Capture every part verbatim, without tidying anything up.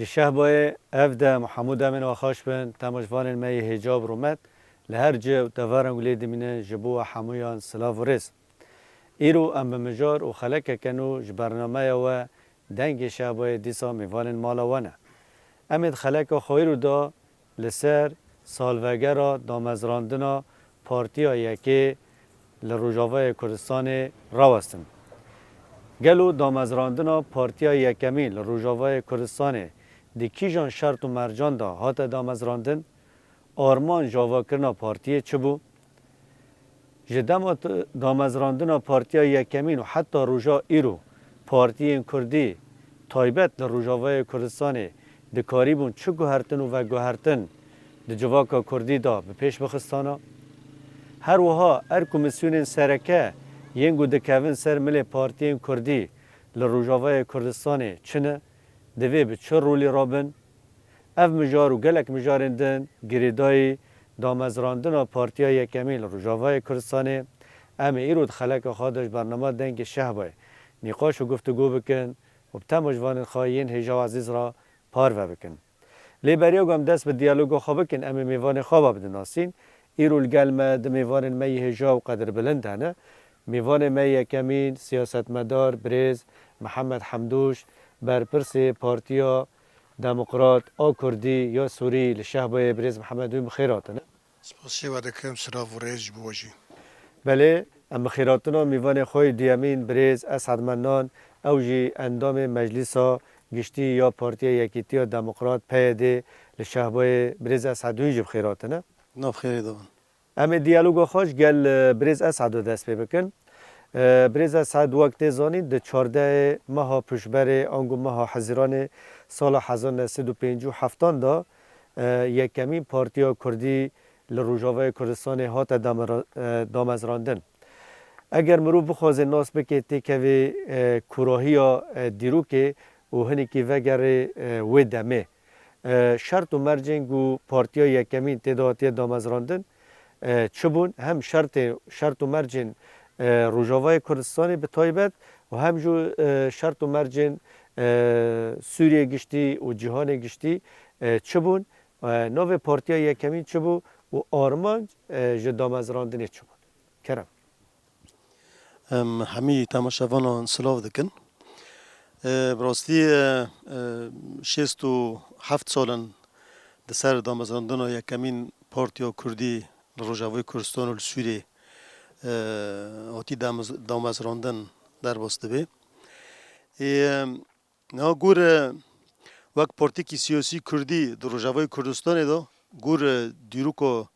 Ji Şehbayê ev de Muhemûd Emîn we xweş bin, temaşvanên me yê hêja û rûmet li her cih û deveran ku lê dimînin, ji bo we hemûyan silav û rêz. Îro em bi mijar û xelekeke nû ji bernameya we Dengê Şehbayê dîsa mêvanên mala we ne. Em ê di xeleka xwe îro de li ser salvegera damezrandina Partiya Yekê li Rojavayê Kurdistanê rawestin. Gelo damezrandina Partiya Yekemîn li Rojavayê Kurdistanê di kîjan şert û mercan de hate damezrandin? Armanc avakirina partiyê çi bû? Ji dema t-, damezrandina Partiya Yekemîn û heta roja îro partiyên kurdî taybet li Rojavayê Kurdistanê dikarîbûn çi guhertin û veguhertin di civaka kurdî de bi pêş bixistana? Her wiha er komîsyonên sereke yên ku dikevin ser milê partiyên kurdî li Rojavayê Kurdistanê çi ne? Divê bi çi rolî rabin? Ev mijar û gelek mijarên din girêdayî damezrandina Partiya Yekemîn li Rojavayê Kurdistanê. Em ê îro di xeleka xwe de ji bernama Dengê Şehbayê nîqaş û guftûgo bikin û bi temaşvanên xwe yên hêja û ezîz re parve bikin. Lê beriya ku em dest bi diyaloga xwe bikin, em ê mêvanê xwe ve bidin nasîn. Îro li gel me di mêvanên me yê hêja û qedirbilind hene. Mêvanê me yekemîn siyasetmedar birêz Mihemed Hemdûş, berpirsê Partiya Demokrat a Kurdî ya Sûrî li Şehbayê, birêz Mihemed, wî bi xêr hatine. Spasiyê we dikim, silav û rêz ji bo we jî. Belê, em bi xêrhatina mêvanê xwe yê duyemîn, birêz Esad Mennan, ew jî endamê Meclîsa Giştî ya Partiya Yekîtiya Demokrat, P Y D, li Şehbayê, birêz Esad, wî jî bi xêr hatine. Nav xêrê de bin. Em ê diyaloga xwe ji gel, e, birêz Esado dest pê bikin. E, birêz Esad, wek tê zanîn, di çardehê meha Pişberê ango meha Hezîranê sala hezar neh sed û pêncî û heftan de, e, yekemîn partiya kurdî li Rojavayê Kurdistanê hate damera-, e, damezrandin. Eger mirov bixwaze nas bike, têkevê, e, kurahiya, e, dîrokê û hinekî vegerê, e, wê demê. E, şert û mercên ku partiya yekemîn tê de hatiye damezrandin, e, çi bûn? Hem şertê, şert û mercên, e, Rojavayê Kurdistanê bi taybet û hem jî, e, şert û mercên, e, Sûriyê giştî û cîhanê giştî, e, çi bûn? E, navê partiya yekemîn çi bû û armanc, e, ji damezrandinê çi bûn? Kerem. Em hemî temaşevanan silav dikin. E, bi rastî, e, e, şêst û heft sal in di ser damezrandina yekemîn partiya kurdî li Rojavayê Kurdistan û li Sûriyê, e, hatî damez-, damezrandin derbas dibe. Ê, em, Niha gor, e, wek partiyekî siyasî kurdî di Rojavayê Kurdistanê de, gor, e, dîroka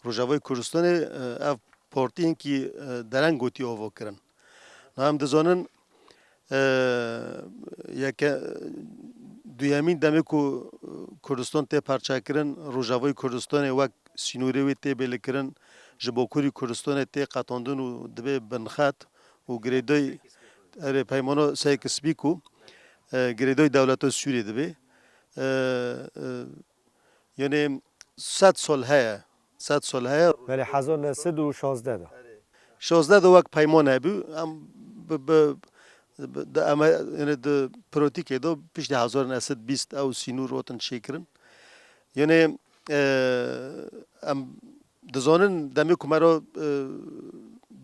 Rojavayê Kurdistanê, e, ev partiyên kî, e, dereng gotî ava kirin. Niha em dizanin, e, yeke, duyemîn demê ku, e, Kurdistan tê perçekirin, Rojavayê Kurdistanê wek sînorê wê tê bêlikirin, ji Bakurî Kurdistanê tê qetandin û dibe binxet û girêdayî, erê, peymana Seyek Spî ku, e, girêdayî dewleta Sûriyê dibe. E, e, yanê sed sal heye, sed sal heye. Belê, hezar neh sed û şazdeh de. Şazdeh de wek peyman hebû, em bi, bi, bi, di eme-, yanê di protîkê de piştî hezar neh sed bîst ew sînor hatin çêkirin. Yanê, e, em dizanin demê ku me re, e,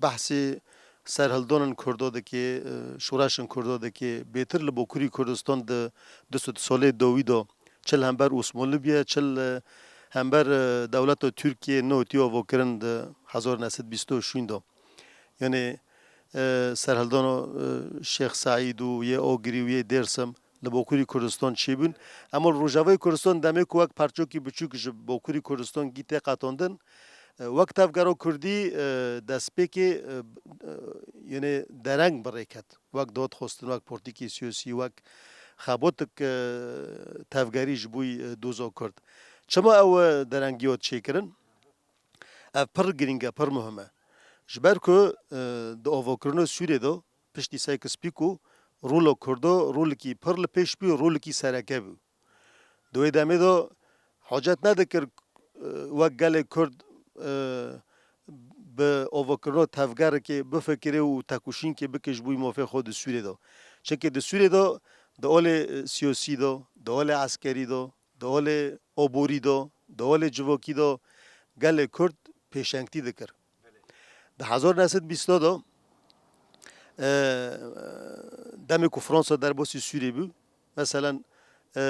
behsê serhildanên Kurda dike, e, şoreşên Kurda dike, bêtir li Bakurî Kurdistan di du sed salê dawî de, çi li hember Osmanlî bûye, çi li hember, e, dewleta Tirkiyê nehatiye avakirin di hezar neh sed bîst û şûn de. Yanê, e, serhildana, e, Şêx Seîd û yê Agirî û yê Dêrsim, li Bakurî Kurdistan çêbûn. Ema li Rojavayê Kurdistan demê ku wek parçokî biçûk ji Bakurî Kurdistan gî tê qetandin, E, wek tevgera Kurdî, e, destpêkê, e, e, yene dereng bi rê ket. Wek dod xwestin, wek polîtîkê siyosî, wek xebotik, e, tevgerî ji bo, e, doza Kurd. Çima ew, e, derengiya çêkirin? Ev pir girîng e, pir muhim e. Ji ber ku, e, di avakirina Sûriyê de piştî Sykes-Picot rola Kurda rolekî pir li pêş bû, rolekî sereke bû. Di wê demê de hacet nedikir, e, wek gelê Kurd, e, bi avakirina tevgerekê bifikire û tekoşînkê bike ji bo mafê xwe di Sûriyê de. Çimkî di Sûriyê de di olê, e, siyasî de, di olê eskerî de, di olê oborî de, di olê civakî de gelê Kurd pêşengtî dikir. Di hezar neh sed bîst de, e, demê ku Fransa derbasî Sûriyê bû, meselen, e,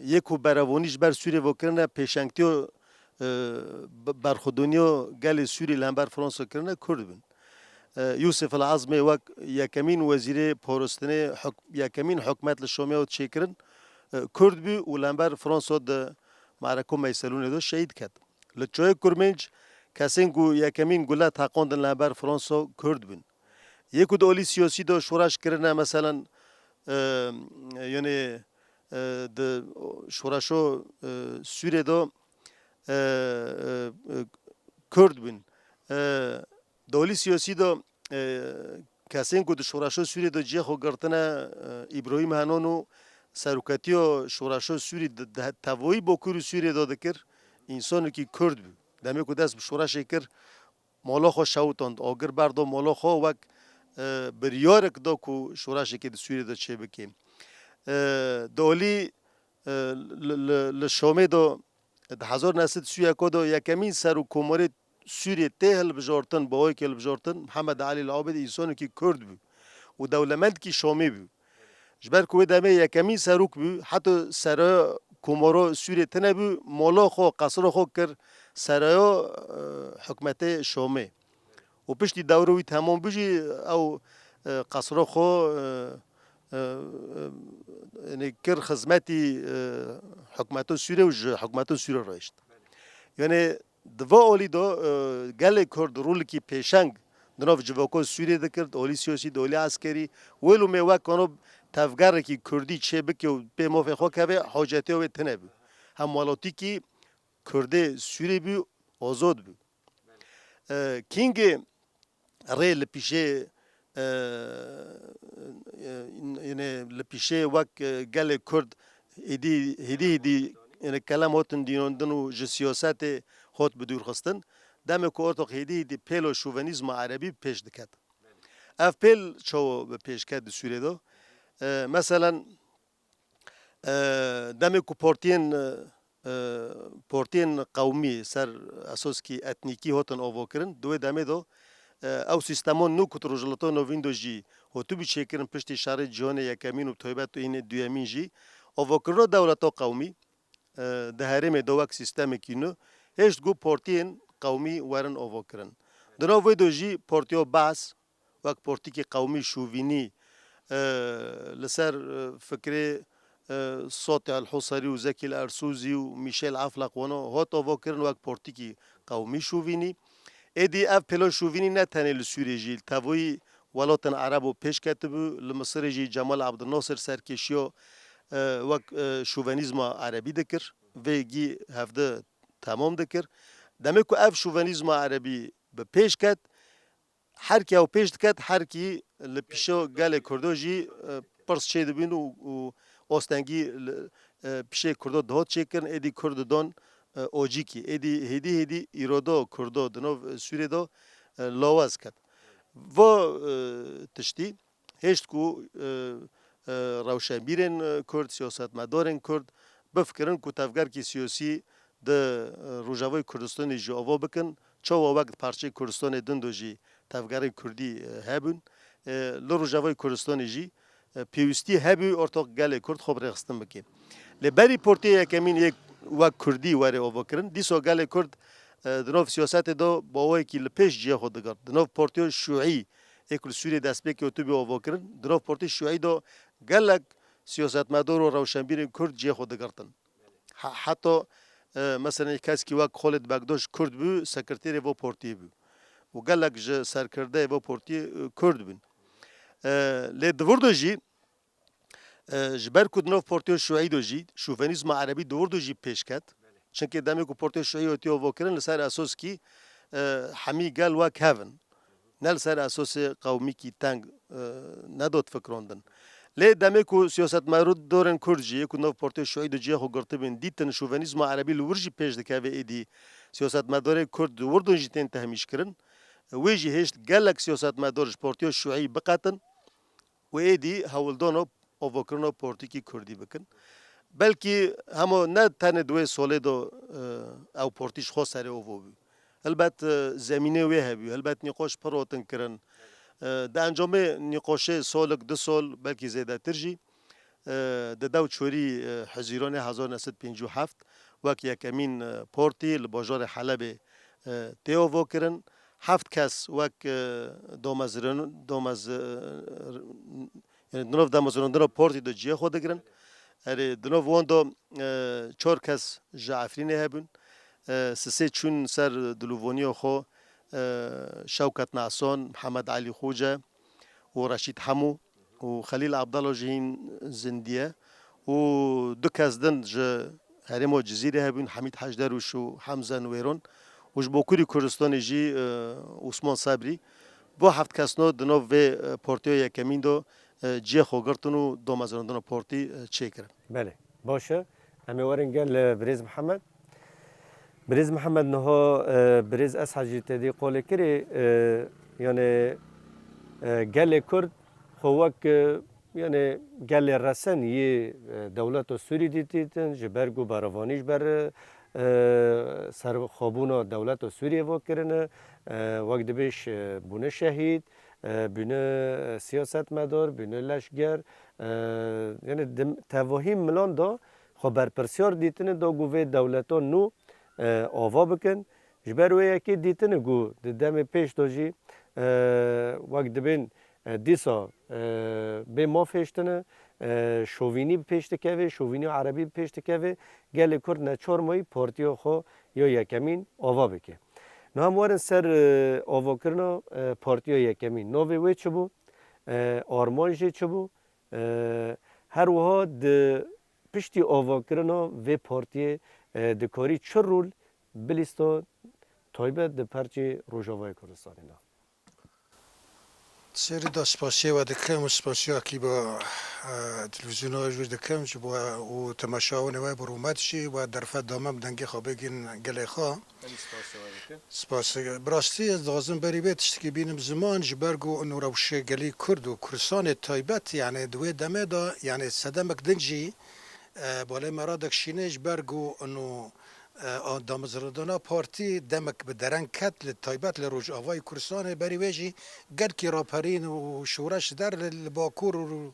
yê ku berevanî ji ber Sûriyê ve kirine pêşengtiya, e, be-, berxwedaniya gelê Sûrî li hember Fransa kirine Kurd bûn. E, Yûsif el Ezmê wek yekemîn wezîrê parastinê huk-, yekemîn hikûmet li Şamê hat çêkirin, e, Kurd bû û li hember Fransa di Mereka Meyselûnê de şehîd ket. Li Çiyayê Kurmênc kesên ku yekemîn gule teqandin li hember Fransa Kurd bûn. Yê ku di olî siyasî de şoreş kirine, meselen, e, yanî, e, di şoreşo, e, Sûriyê de, e, e, e, Kurd bûn. E, di olî siyasî de, e, kesên ku di şoreşa Sûriyê de cihê xwe girtine, e, Îbrahîm Henan û seroketiya şoreşa Sûrî di, di tevayî Bakur û Sûriyê de dikir, însanekî Kurd bû. Demê ku dest bi şoreşê kir, mala xwe şewitand, agir berda mala xwe wek, e, biryarek da ku şoreşekê di Sûriyê de çêbike. E, di olî, e, li, li, li Şamê de di hezar neh sed sî û yek de yekemîn serokkomarê Sûriyê tê hilbijartin, bi awayekê hilbijartin, Mihemed Elî Labid însanekî Kurd bû û dewlemendkî Şamê bû. Ji ber ku wê demê yekemîn serok bû, heta seraya komara Sûriyê tune bû, mala xwe, qesra xwe kir seraya, e, hikûmetê Şamê. Û piştî dewra wî temam bû jî, ew, e, qesra xwe, e, e, e, yanî kir xizmetî, e, hikûmeta Sûriyê û ji hikûmeta Sûriyê re rayişt. Yanî di va olî de, e, gelê Kurd rolekî pêşeng di nav civaka Sûriyê dikir, di olî siyasî, di olî eskerî. Wê lûmê wek kano tevgerekî Kurdî çêbike û pê mafê xwe keve, hacetiya wê tune bû. Hemwelatîkî Kurdê Sûrî bû, azad bû. E, kîngê rê li pîşê, e, e, yine li pîşê wek, e, gelê Kurd hêdî, hêdî, hêdî, yine kelem hatin dînandin û ji siyasetê hat bi dûr xistin. Demê ku ortoq hêdî, hêdî pêla şovenîzma erebî pêş diket. Ev pêl çawa bi pêş ket di Sûriyê de? E, meselen, e, demê ku partiyên, e, e, partiyên qewmî ser esoskî etnîkî hatin avakirin, di wê demê de, e, ew sîsteman nû ku di Rojhilata Navîn de jî hatibû çêkirin piştî şerê cîhanê yekemîn û bi taybet ên duyemîn jî, avakirina dewleta qewmî, e, di herêmê de wek sîstemekî nû hêşt ku partiyên qewmî werin avakirin. Di nav wê de jî partiya Baas, wek partîkî qewmî şovînî, e, li ser, e, fikrê, e, Sotî El Husarî û Zekî El Ersûzî û Mîşel Efleq wana hat avakirin wek partîkî qewmî şovînî. Êdî ev pêla şovînî ne tenê li Sûriyê jî, li tevayî welatên Erebo pêş ketibû, li Misirê jî Cemal Abdulnasir serkêşiya, e, wek, e, şovenîzma erebî dikir, vê gî hevdi temam dikir. Demê ku ev şovenîzma erebî bi pêş ket, her kî ew pêş diket, her kî li pîşa gelê Kurdo jî, e, pirs çêdibîn û, û astengî li, e, pîşê Kurdo dihot çêkirin, êdî Kurd didon, e, ocîkî. Êdî hêdî hêdî îrodo Kurdo di nav, e, Sûriyê de, e, lawaz ket. Va, e, tiştî hêşt ku, e, e, rewşenbîrên, e, Kurd, siyasetmedarên Kurd bifikirin ku tevgerkî siyasî di, e, Rojavayê Kurdistanê jî ava bikin. Çawa wek di parçeyê Kurdistanê din de jî tevgerên Kurdî, e, hebûn. E, li Rojavayê Kurdistanê jî, e, pêwîstî hebû ortoq gelê Kurd xwe bi rêxistin bike. Lê berî partiyê yekemîn yê wek Kurdî were avakirin, dîsa gelê Kurd, e, di nav siyasetê de bi awayekî li pêş cihê xwe digirt. Di nav partiya şûî ê ku li Sûriyê destpêkê hatibû avakirin, di nav partiya şûî de gelek siyasetmedar û rewşenbîrên Kurd cihê xwe digirtin. He-, heta E, mesela keskî wek Xolêd Bekdoş Kurd bû, sekreterê vo portiyê bû. Û gelek ji serkirdeyê vo portiyê, e, Kurd bûn. E, lê di vir de jî, e, ji ber ku di nav Partiya Şuî de jî şovenîzma erebî di vir de jî pêş ket. Çimkî demê ku Partiya Şuî hatiye avokirin li ser esoskî, e, hemî gel wek hev in. Ne li ser esosê qewmîkî teng, e, nedot fikrandin. Lê demê ku siyasetmedarên Kurd jî yê ku nav Partiya Şuî de cihê xwe girtibin, dîtin şovenîzma erebî li wir jî pêş dikeve êdî siyasetmedarê Kurd di wir de jî tên tehmîşkirin. Wê jî hêşt gelek siyasetmedar ji Partiya Şuî biqetin û êdî hewldana avakirina polîtîkî Kurdî bikin. Belkî hema ne tenê di wê solê de, e, ew partî ji xwe serê ava bû. Helbet, e, zemînê wê hebû, helbet nîqaş pir hatin kirin. E, di encamê nîqaşê solik, du sol, belkî zêdetir jî, e, di dew çarî, e, Hezîranê hezar neh sed pêncî û heft wek yekemîn, e, partî li bajarê Helebê, e, tê avakirin. Heft kes wek, e, damezrên-, damez-, e, yani di nav damezrandina partî de cihê xwe digirin. Erê, di nav wan de, e, çar kes ji Efrînê hebûn. E, sisê çûn ser dilûvaniya xwe, e, Şewket Nesan, Mihemed Elî Xoce û Reşîd Hemo û Xelîl Abdallah jî hîn zindî ye. Û du kes din ji herêma Cizîrê hebûn, Hemîd Hecderûş û Hemze Nwêron. Û ji Bakurî Kurdistanê jî, e, Osman Sebrî. Bo heft kesno di nav vê, e, partiya yekemîn de, e, cihê xwe girtin û damezrandina partî, e, çêkirin. Belê, baş e. Em ê werin gel, e, birêz Mihemed. Birêz Mihemed, niha, e, birêz Eshed jî te dî qolê kirê, e, yani, e, gelê Kurd xwe wek, e, yani gelê resen yê, e, dewleta Sûrî dîtîtin, ji ber ku berevanî ji ber, e, serxwebûna dewleta Sûriyê ve kirine, e, wek dibêj, e, bûne şehîd, e, bûne siyasetmedar, bûne leşger, e, yani di tevahî milan de xwe berpirsiyar dîtine da ku vê dewleta nû, e, ava bikin. Ji ber wê yekê dîtine ku di demê pêş de jî, e, wek dibên, e, dîsa, e, bê maf hêştine, e, şovînî bi pêş dikeve, şovînî erebî bi pêş dikeve, gelê Kurd neçar mayî partiya xwe ya yekemîn ava bike. Niha em werin ser, e, avakirina, e, partiya yekemîn. Navê wê çi bû? E, armanc jê çi bû? E, her wiha di piştî avakirina vê partiyê, e, dikarî çi rol bi lîsta taybet di perçê Rojavayê Kurdistanê de? Serî de spasiya we dikim û spasiya ekîba, e, televîzyona we jî dikim ji bo û temaşawanê we bi rûmet jî we derfet da me bi dengê xwe bigihîn gelê xwe. Em spasiya we dikin. Spas. Bi rastî ez dixwazim berî vê tiştekî bînim ziman, ji ber ku ino rewşê gelî Kurd û Kurdistanê taybet, yani di wê demê de, yani sedemek din jî, e, balê me radekşîne ji ber ku ino, e, a damezrandina partî demek bi dereng ket, li taybet li Rojavayê Kurdistanê. Berî wê jî gelkî raperîn û şoreş der li, li Bakur û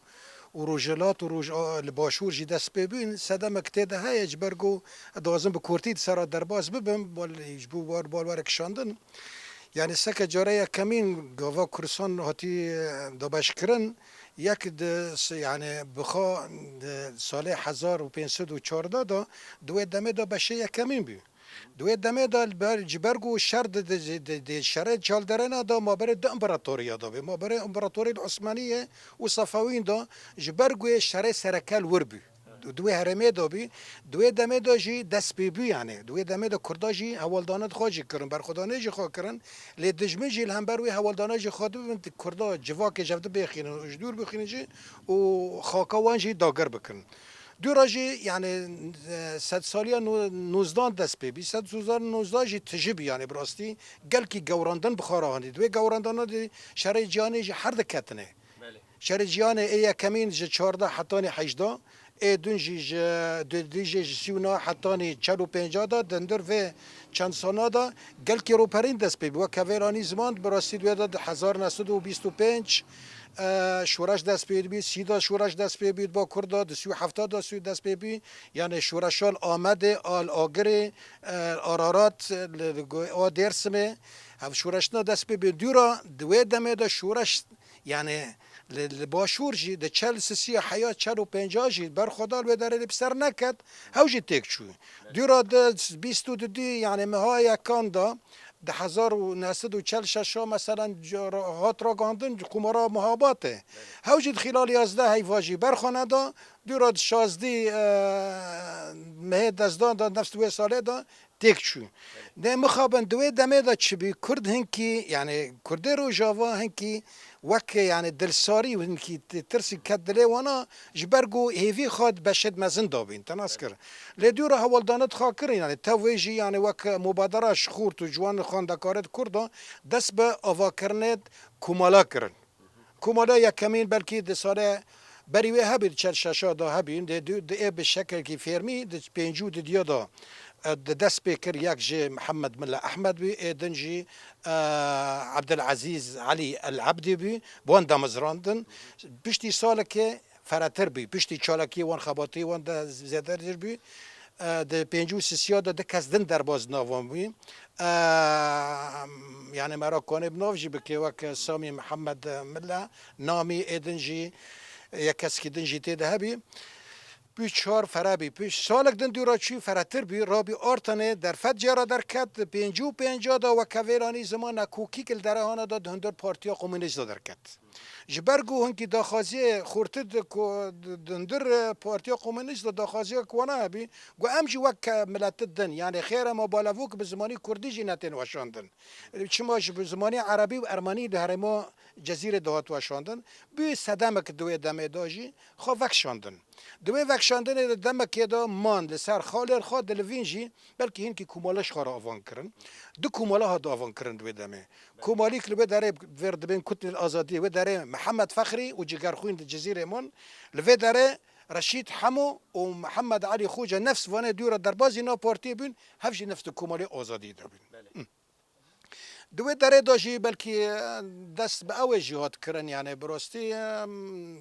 û Rojhilat û Roj-, a, li Başûr jî dest pê bûn, sedemek tê de heye, ji ber ku ez dixwazim bi kurtî di ser re derbas bibim, bal-, ji bo war-, balwerek kişandin. Yani seke cara yekemîn gava Kurdistan hatî, e, dabeşkirin, yek di s-, yani bi xwe di salê hezar û pênc sed û çardeh de di wê demê de beşê yekemîn bû. Di wê demê de li ber, ji ber ku şer di, di, di, di şerê çalderêna de maberê du împaratoriya de bî. Maberê împaratoriyê Osmaniyê û Sefewîn de ji ber ku yê şerê sereke li wir bû. Di wê herêmê de bî. Di wê demê de jî dest pê bû yani. Di wê demê de Kurda jî hewaldana xwe jî kirin, berxwedanê jî xwe kirin. Lê dijmin jî li hember wê hewaldana jî xwe dibin, Kurda civakê ji hev dibêxînin û ji dûr bixînin jî û xaka wan jî dagir bikin. Dû re jî, yani, e, sedsaliya no-, nozdan dest pê bî. Sedsaliya nozdan jî tijî bî, yani, bi rastî gelkî gewrandin bi xwe re anî. Di wê gewrandana de şerê cîhanê jî her diketine. Belê. Şerê cîhanê ê yekemîn ji çardeh hetanî hejdeh, ê dûn jî ji, di, di jî ji sî û neh hetanî çel û pênc de, di hundir vê çend sala de gelkî roperîn dest pê bî. Wek hevêranî ziman, bi rastî di wê de di hezar neh sed û bîst û pênc, e, şoreş dest pê dibî, sî de şoreş dest pê bî, di Bakur de di sî û heft de sî dest pê bî. Yani şoreşan Amedê, al Agirê, e, Ararat, li, li go-, a Dêrsimê, ev şoreşna dest pê bî. Dûra di wê demê de şoreş Yani li, li başûr jî di çel sisiya heya çel û pênca jî berxwedar wê derê li bi ser neket, hew jî têk çû. Dûra di bîst û di dû, yani meha yekan da di hezar û neh sed û çel şeş a meselen c-, ra-, hat ragihandin Komara Muhabatê. Hew jî di xîlal yazdeh heyva jî berxwe neda. Dûra di şazdî, e, mehê dezdan da nefs di wê salê da têk çû. Nê mixabin di wê demê de çi bî? Kurd hinkî, yani Kurdê Rojava hinkî wek, yani dilsarî û hinkî ti-, tirsî ket dilê wana, ji ber ku hêvî xwe di beşêd mezin dabîn, te nas kir. Lê dûra hewldana di xwe kirin, yani tev wê jî, yani wek mubadera ji xort û ciwan xwendekarê di Kurda dest bi avakirinê komala kirin. Komala yekemîn belkî di salê berî wê hebî, di çel şeşa da hebîn, dê du-, di ê bi şekilkî fêrmî di pêncî û didiya da, e, di dest pê kir, yek ji Mihemed Milla Ehmed bî, ê din jî, e, Ebdilezîz Elî El Ebdî bî, bi wan damezrandin. Piştî salekê feretir bî, piştî çalakiyê wan, xebatê wan de zêdetir bî. E, di pêncî û sisiya de du kes din derbas di nav wan bû. E, yani me re kanê bi nav jî bike, wek Samî Mihemed Milla, Namî, ê din jî, yek kesekî din jî tê de hebî. Bû çar fere bî. Pişt salek din dûra çû feretir bî, rabî Artanê derfet jê re derket. Di pêncî û pênca de weke vêlanî ziman nekokîk li derehana de di hundir Partiya Komûnîst de derket. Ji ber ku hinkî daxwaziyê xurtir di ku di, di hundir, e, Partiya Komûnîst de daxwaziya ku wana hebî, ku em jî wek ke miletit din, yani xêr e me balevok bi zimanî kurdî jî netên weşandin. Çima ji bi zimanî erebî û ermenî di herêma Cezîrê dihat weşandin. Bi sedemek di wê demê de jî xwe vekşandin. Di wê vekşandinê de demekê de man li ser xalên xwe dilivîn jî belkî hinkî komala ji xwe re avan kirin. Du komala hat avan kirin di wê demê. Komalîk li wê derê vêr dibên Kutlê Azadî, wê derê Mihemed Fexrî û Cigerxwîn di Cizîrê man. Li vê derê Reşîd Hemo û Mihemed Elî Xoce nefs vanê dû re derbazî nav partiyê bûn, hev jî nefs di Komalê Azadî de bûn. Belê. Hı. Di wê derê de jî belkî, e, dest bi ew ê jî hat kirin, yani bi rastî, e,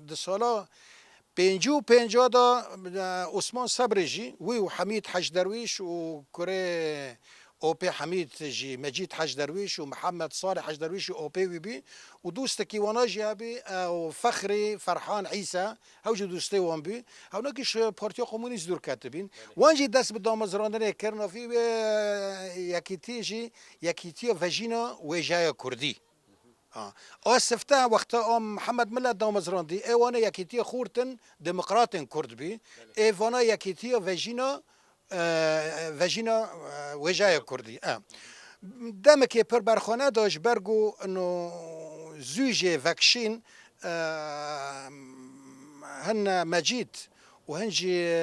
di sala pêncî û pênca de, e, Osman Sebrî jî, wî û Hemîd Hec Derwîş û kurê Opê Hemîd jî, Mecîd Hec Derwîş û Mihemed Salih Hec Derwîş jî opê wî bî û dostekî wana jî hebî, ew Fexrî Ferhan Îsa, hew jî dostê wan bî. Hewnekî ji Partiya Komûnîst dûr ketibîn. Belê. Wan jî dest bi damezrandinê kir, navî wê yekîtî jî Yekîtiya Vejîna Wêjeya Kurdî. Ha. A sifte wexta a Mihemed Milla damezrandî, ê wana yekîtiya xortin demokratên kurd bî. Belê. Ê vana yekîtiya vejîna, e, vejîna, e, wêjaya kurdî. E. Demekê pir berxwe neda ji ber ku ino zû jê vekşîn, e, hin Mecîd û hin jî, e,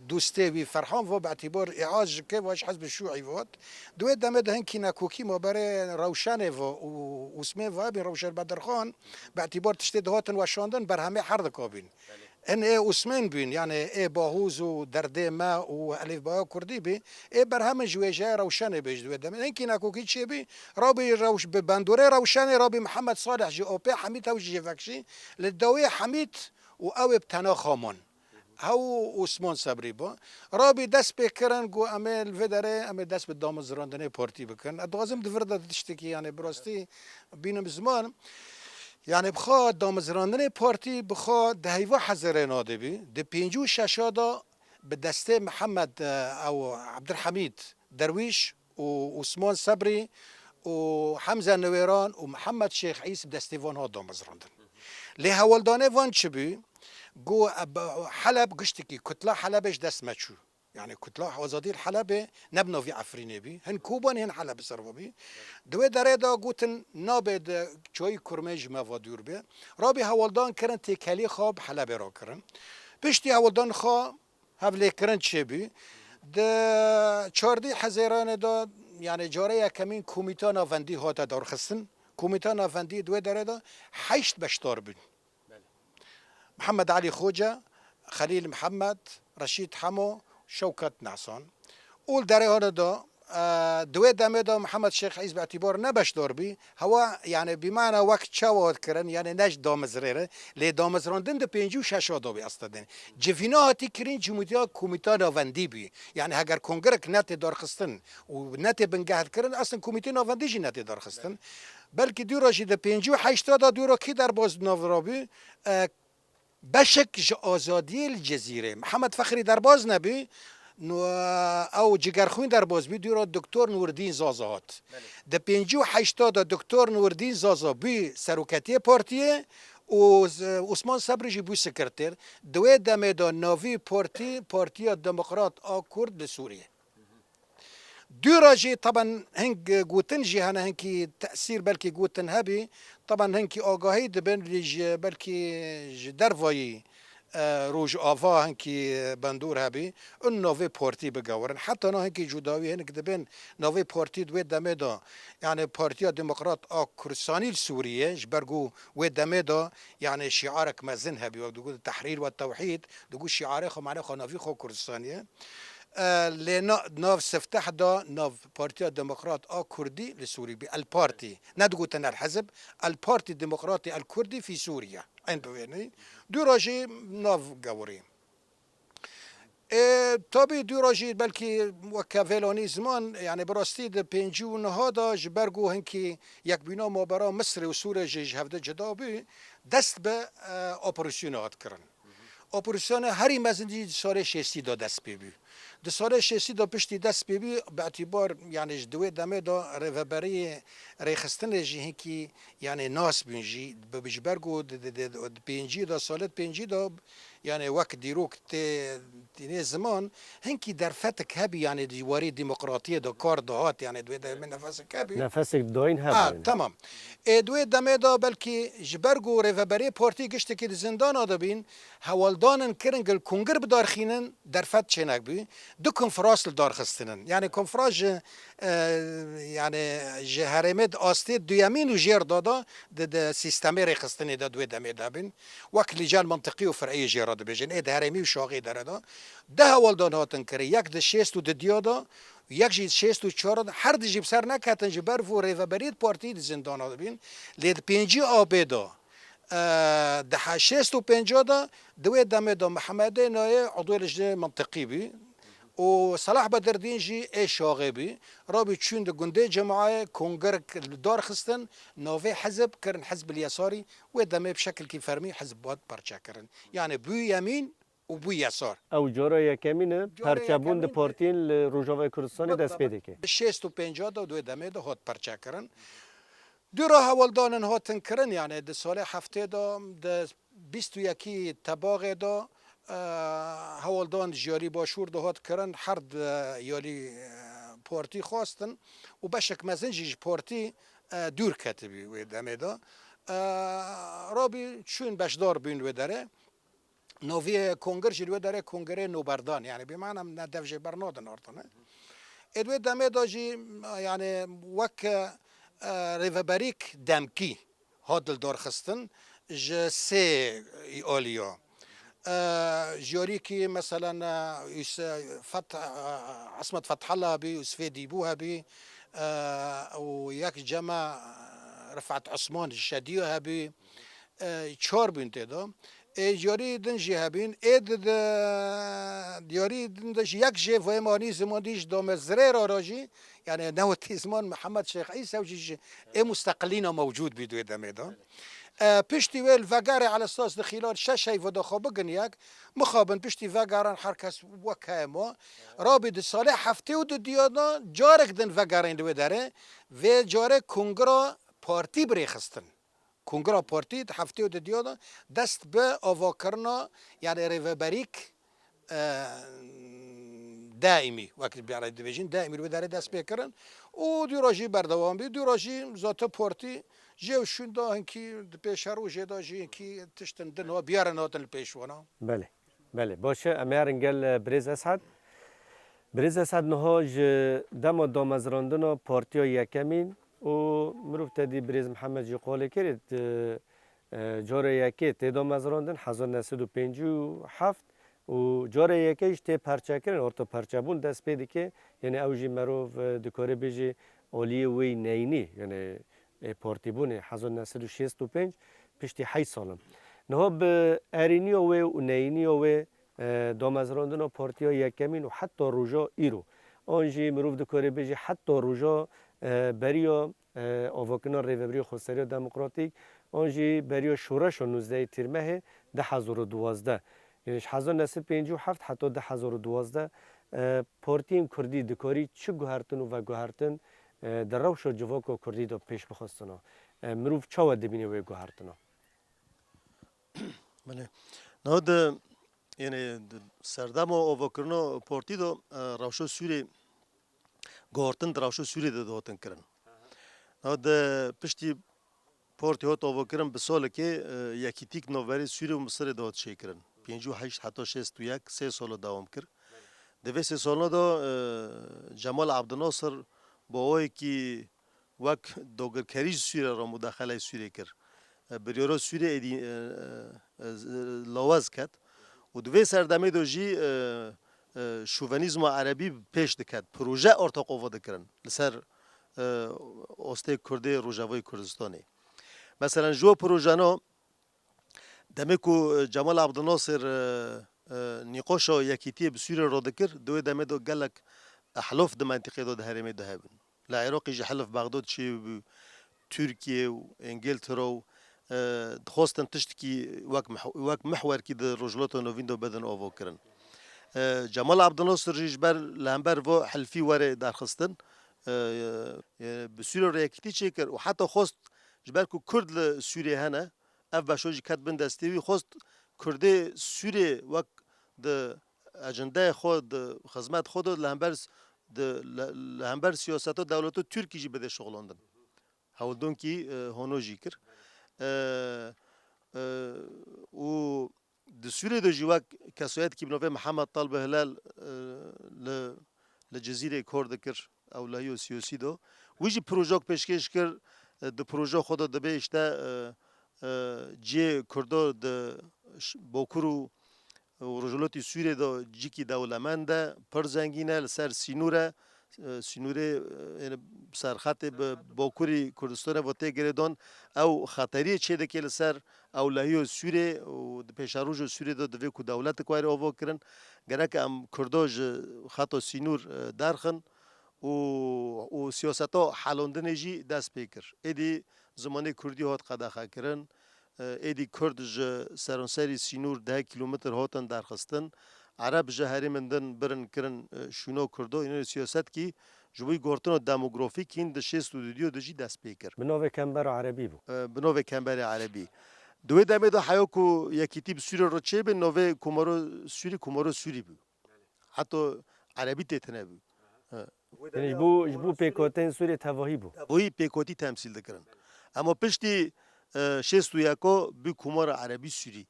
dostê wî Ferhan va, bi etîbar îaz ji kê va, ji Hizb Şûî vat. Di wê demê de hinkî nekokî ma berê Rewşenê va û Osmê va bîn, Rewşen Bedirxan, bi etîbar tiştê dihatin weşandin, berhemê her dika bîn. Belê. Hin ê Osmên bîn, yani ê Bahûz û Derdê Me û Elîfbaya Kurdî bî, ê berhemin ji wêjeyê Rewşenê bê ji di wê demê. Hinkî nekokî çê bî, rabî Rewş-, bi bandorê Rewşenê rabî Mihemed Salih jî, Opê Hemîd hew jî jê vekşî, li dawê Hemîd û ew ê bi tena xwe man. Hew û Osman Sebrî bû. Rabî dest pê kirin ku em ê li vê derê, em ê dest bi damezrandinê partî bikin. Ez dixwazim di vir de tiştekî, yani bi rastî bînim ziman. Yani bi xwe damezrandinê partî bi xwe di heyva hezarê nadibî. Di pêncî û şeş a de bi destê Mihemed, e, ew Ebdulhemîd Derwîş û Osman Sebrî û Hemze Niwêran û Mihemed Şêx Îs bi destê van hat damezrandin. Lê hewldanê van çi bû? Got, e, bi, Heleb giştikî, kutla Helebê ji dest me çû. Yani kutla azadî li Helebê ne bi navî Efrînê bî. Hin Kobanê, hin Heleb bi ser ve bî. Di wê derê de gotin, nabe di çayî Kurmê ji me ve dûr be. Rabî hewldan kirin, têkelî xwe bi Helebê re kirin. Piştî hewldan xwe hevlêkirin çêbû. Di çardî Hezêranê de, yani carê yekemîn komîta navendî hate darxistin. Komîta navendî di wê derê de heşt beşdar bûn. Belê. Mihemed Elî Xoce, Xelîl Mihemed, Reşîd Hemo, Şewket Nesan. Û li derê hane de, e, di wê demê de Mihemed Şêx Îs bi etîbar ne beşdar bî. Hewa, yani, bi mana wek çawa hat kirin, yani, ne ji damezrêre, lê damezrandin di pêncî û şeş a de bî aslında. Civîna hatî kirin, cumhuriyeta komîta navendî bî. Yani, heger kongrek netê darxistin û netê bingehkirin, aslında komîtê navendî jî netê darxistin. Belkî dûra jî di pêncî û heşta de dûra kî derbas di nav ra bû? E, beşek ji Azadiyê li Cezîrê. Mihemed Fexrî derbas nebû. No, ew Cigerxwîn derbas bû, dûra Doktor Nûrdîn Zaza hat. Belê. Di pêncî û heşta de Doktor Nûrdîn Zaza bû seroketiyê partiyê û z-, Osman Sebrî jî bû sekreter. Di wê demê de navî partî, Partiya Demokrat a Kurd li Sûriyê. Dûra jî teben hing gotin jî hene, hinkî tesîr belkî gotin hebî. Teben hinkî agahî dibin, lê ji belkî ji dervayî, e, Rojava hinkî bandor hebî. In navê partî bigewirin. Heta na hinkî cudawî hinek dibin navê partî di wê demê de, yani Partiya Demokrat a Kurdistanî li Sûriyê, ji ber ku wê demê de, yani şiarek mezin hebî, wek digot Tehrîr ve Tewhîd, digot şiarê xwe, manê xwe, navî xwe Kurdistanî ye. E, lê na-, nav sifteh da, nav Partiya Demokrat a Kurdî li Sûrî bî. El Partî. Ne digotin El Hizb. El Partî Demokratî El Kurdî fî Sûriye. Eyn bi wênî. Dûra jî nav gewirî. E, tabî dûra jî belkî weke vêlanî ziman, yani bi rastî di pêncî û neh da ji ber ku hinkî yekbîna mabera Misrê û Sûrê jî ji hevde cida bû, dest bi, e, operasyonê hat kirin. Operasyona herî mezin jî di salê şêstî de dest pê bû. Di salê şêstî de piştî dest pê bû, bi îtîbar, yani ji di wê demê de rêveberiyê rêxistinê jî hinkî, yani nas bûn jî, bi, ji ber ku di, di, di, di pêncî de, salê pêncî de, yani wek dîrok tê, tînê ziman, hinkî derfetek hebî, yani di warî demokratiyê de kar dihat, yani di wê demê nefesek hebî. Nefesek dayîn hebû Ha, yani. Tamam. Ê di wê demê de belkî ji ber ku rêveberê partî giştekî di zindana de bîn, hewaldanin kirin gel kongir bidarxînin, derfet çênek bû. Du konferans li dar xistinin. Yani konferans ji, e, yani ji herêmê di astê duyemîn û jêr de de di, di sîstemê rêxistinê de di wê demê de bîn. Wek lîcel mintiqî û fer'î jê re dibêjin. Ê di herêmî û şaxê dere de. Deh hewaldan hatin kirin. Yek di şêst û du diya de, yek jî şêst û çar de, her di jî bi ser neketin ji ber vû rêveberî partî di zindana de bîn. Lê di pêncî abê de, e, di he-, şêst û pênca de, di wê demê de Mihemedê Nayê udwê lijnê mintiqî bî û Selah Bederdîn jî ê şaxê bî. Rabî çûn di gundê Cemaê kongrek li dar xistin, navê hizb kirin Hizbil Yesarî, wê demê bi şekilkî fermî hizb hat parçe kirin. Yani bû yemîn û bû yesar. Ew cara yekemîn e, Cara parçebûn di yekemîn e. Partiyên li Rojavayê Kurdistanê dest pê dike. Bi şêst û pênca de di wê demê de hat parçe kirin. Dûra hewldanin hatin kirin, yani di salê heftê de, di bîst û yekî Tebaxê de, e, hewldan ji yalî başûr de hat kirin, her di yalî, e, partî xwestin û beşek mezin jî ji partî, e, dûr ketibî wê demê de. E, rabî çûn beşdar bûn wê derê. Naviyê kongir jî li wê derê kongerê noberdan, yani bi mana ne dev jê bernadin artine. Ê di wê demê de jî, yani wek, e, rêveberîk demkî hat dildarxistin ji sê aliya. E, ji yarîkî meselen, e, Üs-, Feth-, e, Esmet Fethalla hebî, Yusufê Dîbû hebî, e, û yek cema, e, Rifet Osman ji Şedîyo hebî. E, çar bûn tê de. Ê, yarî din jî hebîn. Ê di, di, yarî din de jî yek jê vê manî ziman dî ji dame zirê ra ra jî, yani newetî ziman Mihemed Şêx Îsa jî ji ê musteqilîna mewcûd bî di wê demê de. E, piştî wê li vegerê elestas di xîlal şeş heyva de xwe bigin yek, mixabin piştî vegeran her kes wek heye ma. Rabî di salê heftê û du diya de carek din vegerên li wê derê. Vê carê kongira partî birêxistin. Kongira partî di heftê û du diya de dest bi avakirina, yani rêveberîk, e, daîmî, wek bi arayî dibêjin, daîmî li wê derê dest pê kirin û dûra jî berdewam bî. Dûra jî zate partî jê û şûn da hinkî di pêşerojê de jî hinkî tiştin din ha biyarin hatin li pêş wana. Belê. Belê, baş e, em ê herin gel, e, birêz Esad. Birêz Esad, niha ji dema damezrandina Partiya Yekemîn û mirov te dî birêz Mihemed jî qolê kir, e, e, cara yekê tê damezrandin, hezar neh sed û pêncî û heft û cara yekê jî tê perçekirin, orta perçebûn dest pê dike, yani ew jî merov, e, dikare bêje aliyê wê neyînî, yani ê partîbûnê hezar neh sed û şêst û pênc piştî heşt sal in. Niha bi erîniya wê û neyîniya wê, e, damezrandina Partiya Yekemîn û heta roja îro, an jî mirov dikare bêje heta roja, e, beriya e, avakirina Rêvebirî Xweseriya Demokratîk, an jî beriya şoreşa nûzdehê Tîrmehê du hezar û duwazdeh. Yanî ji hezar neh sed pêncî û heft heta du hezar û duwazdeh, e, partiyên kurdî dikarî çi guhertin û veguhertin, e, di rewşa civaka kurdî de pêş bixistina? E, mirov çawa dibîne wê guhertina? Belê. Niha di, yanî di serdema avakirina partî de, e, rewşa Sûrê, guhertin di rewşa Sûrê de dihatin kirin. Niha di piştî partî hat avakirin bi salekê, e, yekîtîk navberê Sûrê û Misirê de hat çêkirin. Pêncî û heşt heta şêst û yek, sê sala dewam kir. Di vê sê salana de, e, Cemal Abdinasir bi awayekî wek dagirkerî ji Sûrê re mudaxeleyê Sûrê kir. E, biryara Sûrê êdî, e, e, e, lawaz ket û di vê serdemê de jî, e, e, şovenîzma erebî pêş diket. Proje ortaq ava dikirin li ser, e, astê Kurdê Rojavayê Kurdistanê. Meselen ji we projena demê ku, e, Cemal Abdinasir, e, e, nîqaşa yekîtiyê bi Sûrê re dikir, di wê demê de gelek ehlaf di mentiqê de di herêmê de hebin. Li Iraqê jî hilf Bexdad çêbû, Tirkiye û Îngiltere û, e, dixwestin tiştekî wek mih-, wek mihwerkî di Rojhilata Navîn de bidin avakirin. E, Cemal Abdinasir jî ji ber, li hember va hilfî were derxistin, e, e, bi Sûrê re yekîtî çêkir û heta xwest ji ber ku Kurd li Sûrê hene, ev beşo jî ket bin destê wî, xwest Kurdê Sûrê wek di ecendeyê xwe, di xizmet xwe de li hember s-, di, li, li hember siyaseta dewleta Tirkî jî bide şixulandin. Hewldankî, e, hono jî kir. E, e, û di Sûrê de jî wek kesayetîkî bi navê Mihemed Talib Hilal, e, li, li Cizîrê kar dikir, ewlehiyo siyasî do. Wî jî projek pêşkêş kir, e, di projeya xwe de dibê işte, e, e, cihê Kurdo di ş-, Bakur û û Rojhilatî Sûriyê de cîkî dewlemend e, pir zengîn e, li ser sînûr e, e, sînûrê, e, yanî serxetê bi Bakurî Kurdistanê ve tê girêdan, ew xeteriyê çêdike li ser ewlehiyo Sûriyê û di pêşeroja Sûriyê de divê ku dewletek were ava kirin. Gerek em Kurdo ji xeta sînûr, e, derxin û, û siyaseta helandinê jî dest pê kir. Êdî zimanê Kurdî hat qedexe kirin. Êdî Kurd ji seranserî sînûr deh kilometr hatin derxistin. Ereb ji herêmên din birin kirin, e, şûna Kurdo. Înan siyasetkî ji bo guhertina demografîk hîn di şêst û dudiyê de jî dest pê kir. Bi navê Kembera Erebî bû. E, bi navê Kemberê Erebî. Di wê demê de heya ku yekîtî bi Sûrê re çêbe, navê Komaro Sûrî, Komaro Sûrî bû. Heta Erebî tê tine bû. He. Yanî ji bo, ji bo pêkotên Sûrê tevahî bû. Tevahî pêkotî temsîl dikirin. Ema piştî, e, şêst û yeka bû Komara Erebî Sûrî.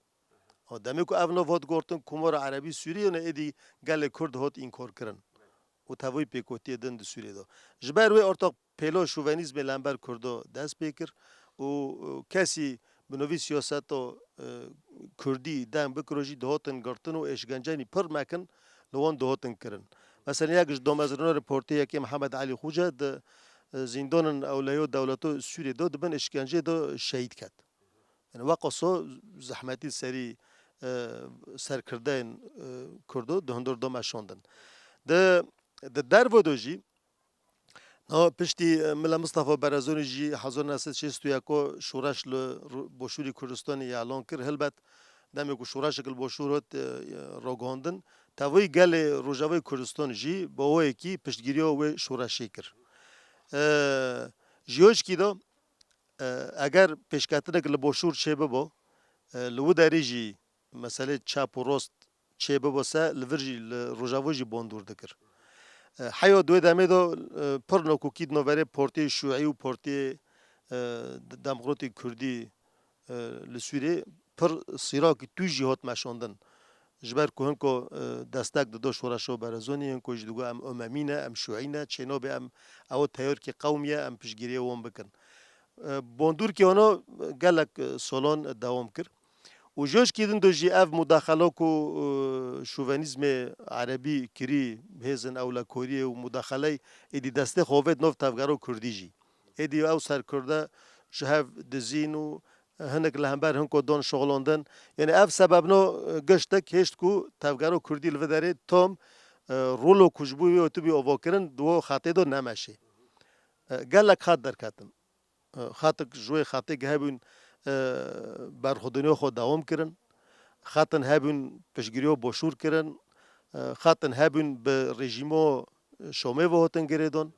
Û demê ku ev nav hat gotin Komara Erebî Sûrî, yanî êdî gelê Kurd hat înkar kirin. Û tevahî pêkotiyê din di Sûrê de. Ji ber wê ortak pêlo şovenîzmê li hember Kurdo dest pê kir û, û kesî bi novî siyaseta, e, Kurdî deng bikiro jî dihatin girtin û êşkencenî pir mekin li wan dihatin kirin. Mesela yek ji damezrênerê Partiyê yekê Mihemed Elî Xoce di, e, zîndanên ewlehiyo dewleto Sûriyê de di bin êşkenceyê de şehîd ket. Yani weqaso zehmetî serî, e, serkirdeyên, e, Kurdo di hundir de meşandin. Di, di derve de jî, Niha piştî, e, Mila Mistefa Berezonî jî hezar neh sed şêst û yek şoreş li Ru-, Başûrî Kurdistanê îlan kir. Hilbet demê ku şoreşek li Başûr hat, e, ragihandin, tevayî gelê Rojavayê Kurdistan jî bi awayekî piştgiriya wê şoreşê kir. E, ji yo çikî de, e, eger pêşketinek li Başûr çêbibo, e, li wî derê jî meselê çep û rast çêbibo se, li vir jî, li Rojava jî bandor dikir. E, heya di wê demê de, e, pir nakokî di navberê Partiyê Şûî û Partiyê, e, Demokratê Kurdî, e, li Sûriyê pir sîrakî tûj jî hat meşandin. Ji ber ku hinko, e, destek dida şoreşa Berezonî, hinko jî digo em Umemî ne, em Şûî ne, çênabe em ew teyarkî qewmî ye, em piştgiriya wan bikin. E, bandorkî wana gelek, e, salan dewam kir. Û ji yo çikî din de jî ev mudaxela ku, e, şovenîzmê erebî kirî, hêzên ewlekoriyê û mudaxeley êdî destê xwe avêt nav tevgera kurdî jî. Êdî ew serkirde ji hev dizîn û hinek li hember hinko don şixulandin. Yanî ev sebebno, e, giştek hêşt ku tevgera kurdî li vê derê tam, e, rolo ku ji bo wê hatibû avakirin di wo xetê de nemeşê. E, gelek xat derketin. E, xatik ji wê xatê hebûn, e, berxwedaniya xwe dewam kirin. Xatin hebûn piştgiriya boşûr kirin. E, xatin hebûn bi rejîma Şamê ve hatin girêdan.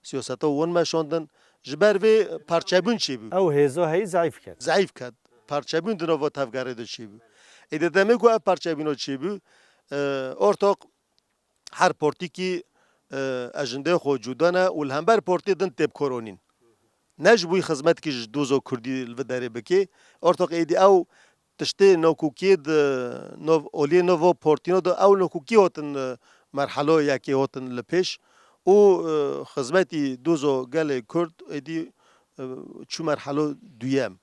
Siyaseta wan meşandin. Ji ber vê parçebûn çêbû. Ew hêza heyî zeîf ket. Zeîf ket. Parçebûn di nava tevgerê de çêbû. Ê di demê ku ev parçebûna çêbû, e, ortak her partîkî, e, ejendeyê xwe cuda ne û li hember partiyê din tê bi kar anîn. Ne ji bo xizmetkî ji doza kurdî li vê derê bikê. Ortak êdî ew tiştê nakokiyê di nav, aliyê nava partiyê de ew nakokî hatin, e, merhela yekê hatin li pêş û, e, xizmetî doza gelê kurd êdî, e, çû merhela duyem.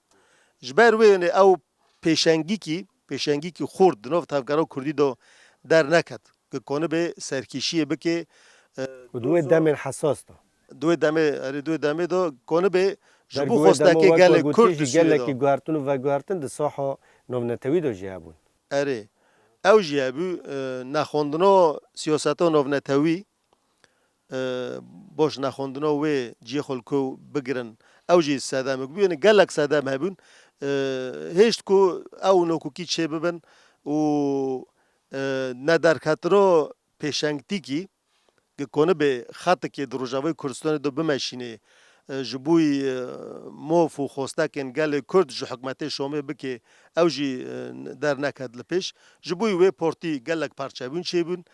Ji ber wê, yanî ew pêşengîkî, pêşengîkî xurt di nav tevgera kurdî de derneket. Ki konibê serkêşiyê bike, e, Û di wê dozo demên hesas de. Di wê demê, erê, di wê demê de konibê ji bo Dergû wê xwestekê demo wek gelê we gotî kurd jî di Sûriyê gelekî de. Guhertin û veguhertin di saha navnetewî de jî hebûn. Erê. Ew jî hebû, e, nexwendina siyaseta navnetewî, e, baş nexwendina wê cihê xwe li ku bigirin. Ew jî sedemek bû. Yanî gelek sedem hebûn. E, hêşt ku ew nakokî çê bibin û, e, nederketina pêşengtîkî, ki konibê xetikê di Rojavayê Kurdistanê de bimeşînê, e, ji bo, e, maf û xwestekên gelê Kurd ji hikûmetê Şamê bike, ew jî, e, derneket li pêş. Ji bo wê partî gelek parçebûn çêbûn.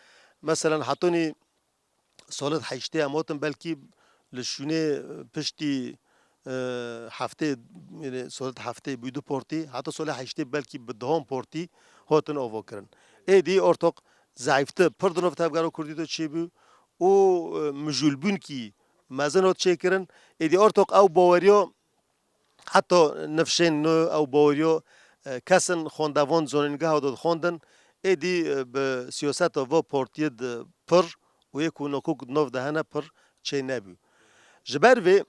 Meselan, hetanî salê heştê em hatin belkî li şûnê piştî, e, heftê, yanî salê heftê bû du partî, heta salê heştê belkî bi dehan partî hatin avakirin. Êdî ortak zeîftir pir di nav tevgera kurdî de çêbû û, e, mijûlbûnkî mezin hat çêkirin. Êdî ortak ew baweriya heta nifşên nû ew baweriya, e, kesin xwendevan zanîngeha de dixwendin, êdî, e, bi siyaseta va partiyê de pir û yê ku nakok di nav de hene pir çê nebû. Ji ber vê,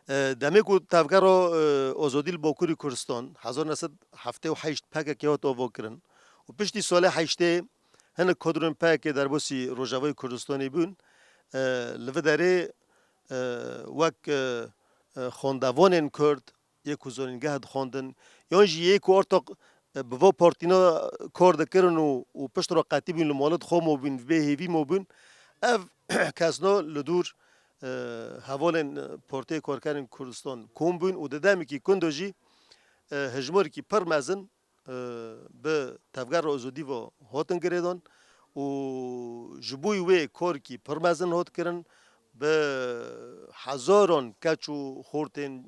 e, demê ku tevgera, e, azadî li Bakurê Kurdistan hezar neh sed heftê û heşt P K K hat avakirin û piştî salê heştê hinek kadroyên P K K derbasî Rojavayê Kurdistanê bûn, e, li vê derê, e, wek, e, e, xwendevanên Kurd, yê ku zanîngeh dixwendin, yan jî yê ku ortak, e, bi va partîna kar dikirin û, û pişt re qetî bûn, li mala xwe mabûn, bê hêvî mabûn, ev kesna li dûr, e, hevalên, e, Partiyê Karkerên Kurdistan kom bûn û di demekî kunda jî, e, hejmarekî pir mezin, e, bi tevgera azadî ve hatin girêdan û ji bo wê karkî pir mezin hat kirin, bi hezaran keç û xortên,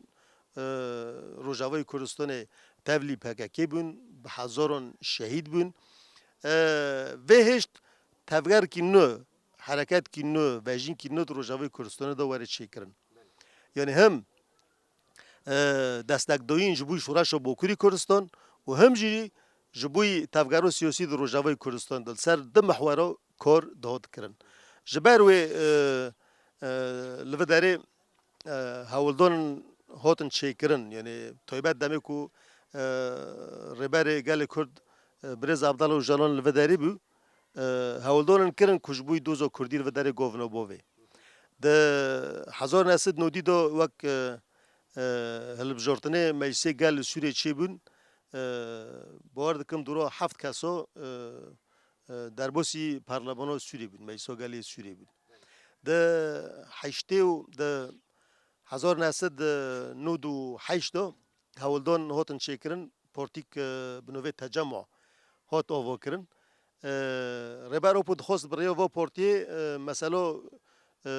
e, Rojavayê Kurdistanê tevlî P K K bûn, bi hezaran şehîd bûn. E, vê hêşt tevgerkî nû, hereketkî nû, vejînkî nû di Rojavayê Kurdistanê de were çêkirin. Yanî him e, destekdayîn ji bo şoreşa Bakurî Kurdistan û him jî ji bo tevgera siyasî di Rojavayê Kurdistan de li ser du mihwera kar dihat kirin. Ji ber wê, e, e, li vê derê, e, hewldan hatin çêkirin, yanî taybet demê ku, e, Rêberê Gelê Kurd, e, Birêz Abdullah Ocalan li vê derê bû, e, hewldanan kirin ku ji bo doza Kurdî li vê derê govno bovê. Di hezar neh sed nodî de wek, e, e, hilbijartinê Meclisê Gel li Sûriyê çêbûn, e, bawer dikim dûra heft kesa, e, e, derbasî Parlemana Sûriyê bûn, Meclisa Gelê Sûriyê bûn. Di heştê û di hezar neh sed nod û heşt de hewldan hatin çêkirin, partîk, e, bi navê Tecemma hat avakirin. E, Rêber Apo dixwest bi rêya va partiyê, e, mesela, e,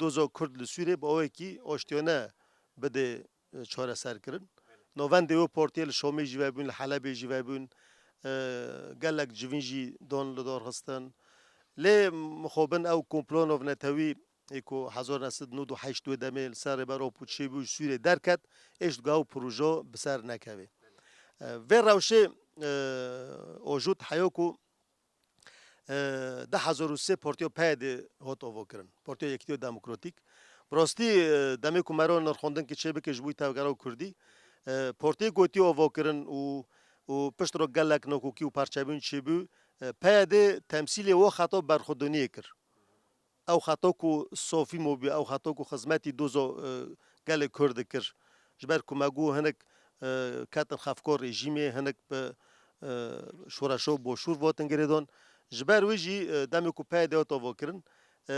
doza Kurd li Sûriyê bi awekî aştiyane bide, e, çareser kirin. Navendê wê partiyê li Şamê jî vebûn, li Helebê jî vebûn, e, gelek civîn jî dan li dar xistin. Lê mixabin ew komplo navnetewî ê ku hezar neh sed nod û heşt wê demê li ser Rêber Apo çêbû ji Sûriyê derket, êşt ku ew proje bi ser nekeve. E, vê rewşê, e, ajot heya ku, e, du hezar û sê Partiya P Y D hat avakirin. Partiya Yekîtiya Demokratîk. Bi rastî, e, demê ku me re nirxandinkê çêbike ji bo tevgera Kurdî, e, partiyê gotiye avakirin û, û pişt re gelek nakokî û parçebûn çêbû, e, P Y D temsîlê wa xeta berxwedaniyê kir. ew xeta ku sofîmo bû, ew xeta ku xizmetî doza, e, gelê Kurd dikir. Ji ber ku me got hinek, e, ketin xefka rejîmê, hinek bi, e, şoreşa boşûr hatin girêdan. Ji ber wê jî, e, demê ku P Y D hat avakirin, e,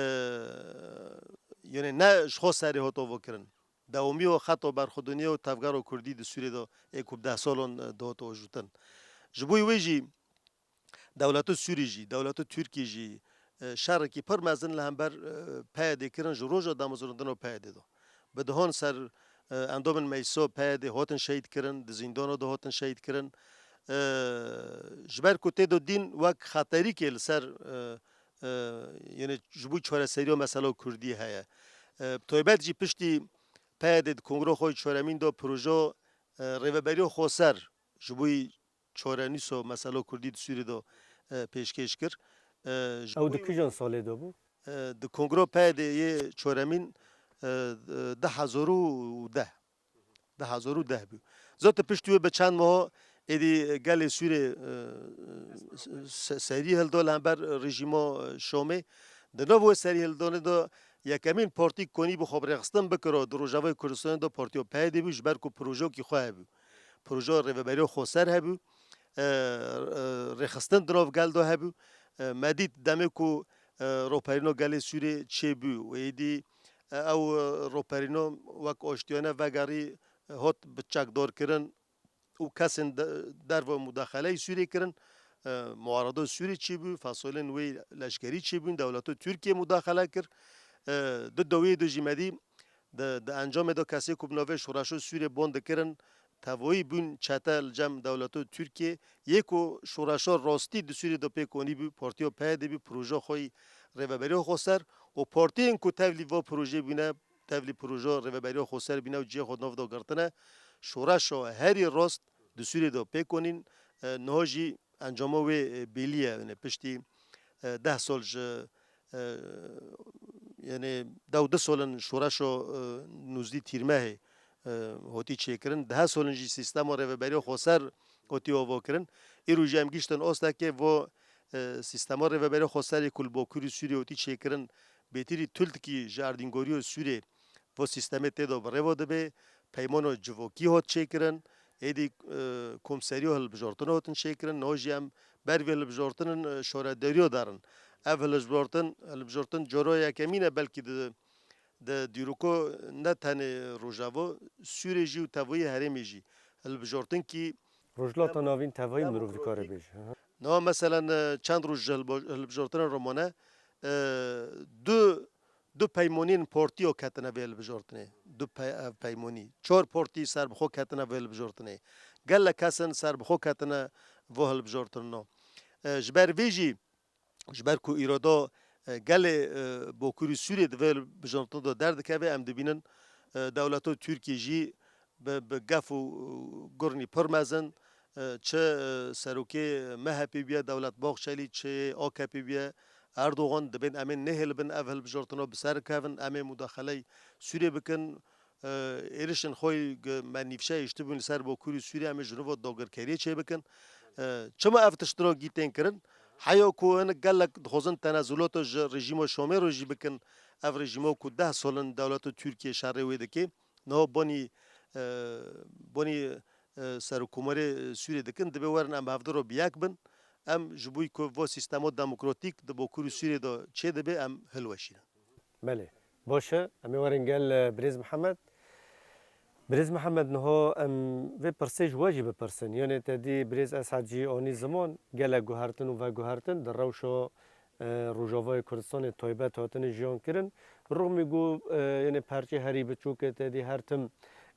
yanî ne ji xwe serê hat avakirin. Dewamiya xeta berxwedaniya û tevgera Kurdî di Sûriyê de ê ku bi deh salan, e, dihate ajûtin. Ji bo wê jî dewleta Sûrî jî, dewleta Tirkî jî, e, şerekî pir mezin li hember, e, P Y D kirin ji roja damezrandina P Y D de. Bi dehan ser, e, endamên meclisa P Y D hatin şehîd kirin, di zîndana de hatin şehîd kirin. E, ji ber ku tê de dîn wek xeterîkê li ser, e, e, yanî ji bo çareseriya mesela Kurdî heye. E, bi taybet jî piştî P Y D di kongra xwe yê çaremîn de proje, e, rêveberiya xweser ji bo çarenûsa mesela Kurdî di Sûriyê de, e, pêşkêş kir. E, ji Ew bo di kîjan salê de bû? E, di kongra P Y D yê çaremîn, e, e, du hezar û deh. Du hezar û deh bû. Zaten piştî wê bi çend meha êdî gelê Sûrê, e, se-, serî hilda li hember rejîma, e, Şamê. Di nav wê serî hildanê de yekemîn partî konî bi xwe bi rêxistin bikira di Rojavayê Kurdistanê de partiya P Y D bû, ji ber ku projeyekî xwe hebû. Projeya rêveberiya xweser hebû. E, e, rêxistin di nav gel de hebû. E, me dît demê ku, e, raperîna gelê Sûrê çêbû û êdî, e, ew, e, raperîna wek aştiyane vegerî, e, hat bi çekdarkirin û kesên de-, derve mudaxeleyê Sûrê kirin. E, muarada Sûrê çêbû, fesalên wê leşkerî çêbûn, dewleta Tirkiye mudaxele kir. E, di dawiyê de jî me dî, di, di encamê de kesê ku bi navê şoreşa Sûrê ban dikirin, tevayî bûn çete li cem dewleta Tirkiye, yê ku şoreşa rastî di Sûrê de pêk anî bû, partiya P Y D bû, proje xwe yî rêveberiya xweser û partiyên ku tevlî va projeyê bûne, tevlî proje rêveberiya xweser bîne û cihê xwe di nav de girtine. Şoreşa herî rast di Sûriyê de pêk anîn, e, niha jî encama wê, e, bêlî ye. Yanî piştî, e, deh sal ji, e, yanî dew du sal in şoreşa, e, nûzdî Tîrmehê, e, hatî çêkirin. Deh sal in jî sîstema rêveberiya xweser hatî avakirin. Îro jî em gihîştin astekê vo, e, sîstema rêveberiya xweserê ku li Bakurê Sûriyê hatî çêkirin, bêtirî tultikî ji erdîngoriya Sûrê vo sîstemê tê de bi rê ve dibe, peymana civakî hat çêkirin, êdî, e, komseriya hilbijartina hatin çêkirin, niha jî em ber vê hilbijartinin, e, şaredariya derin. Ev hilbijartin, hilbijartin cara yekemîn e belkî di, di dîroka ne tenê Rojava, Sûrê jî û tevayî herêmê jî. Hilbijartinkî Rojhilata Navîn tevayî mirov dikare bêje. Niha meselen, e, çend roj ji hilba-, hilbijartina re mane, e, du, du peymoniyên partiya ketine vê hilbijartinê. Du pey-, ev peymonî. Çar partî serbixwe ketine vê hilbijartinê. Gelek kesin serbixwe ketine vo hilbijartinina. E, ji ber vê jî, ji ber ku îroda, e, gelê, e, Bakurî Sûriyê di vê hilbijartina de derdikeve, em dibînin, e, dewleta Tirkiyê jî bi, bi gef û gurnî pir mezin, e, çi, e, serokê M H P bûye Dewlet Bahçelî, çi A K P bûye Erdogan, dibên em ê nehêlibin ev hilbijartina bi ser kevin, em ê mudaxeley Sûriyê bikin, e, êrişên xwe yî me nîvşe hiştibûn li ser Bakurî Sûriyê, em ê ji nû ve dagirkeriyê çêbikin. E, çima ev tiştira gî tên kirin? Heya ku hinek gelek dixwazin tenezulata ji rejîma Şamê re jî bikin, ev rejîma ku deh sal in dewleta Tirkiyê şerê wê dike, niha banî, e, banî, e, serokkomarê Sûriyê dikin, divê werin em hevdu re bi yek bin. Em ji bo ku va sîstema demokratîk di Bakurî Sûriyê de çê dibe, em hilweşînin. Belê. Baş e. Em ê werin gel, e, Birêz Mihemed. Birêz Mihemed, niha em vê pirsê ji we jî bipirsin. Yanê te dî Birêz Esad jî anî ziman, gelek guhertin û veguhertin di rewşa e, Rojavayê Kurdistanê taybet hatine jiyan kirin. Rûxmî ku, e, yanê perçê herî biçûk e, te dî her tim,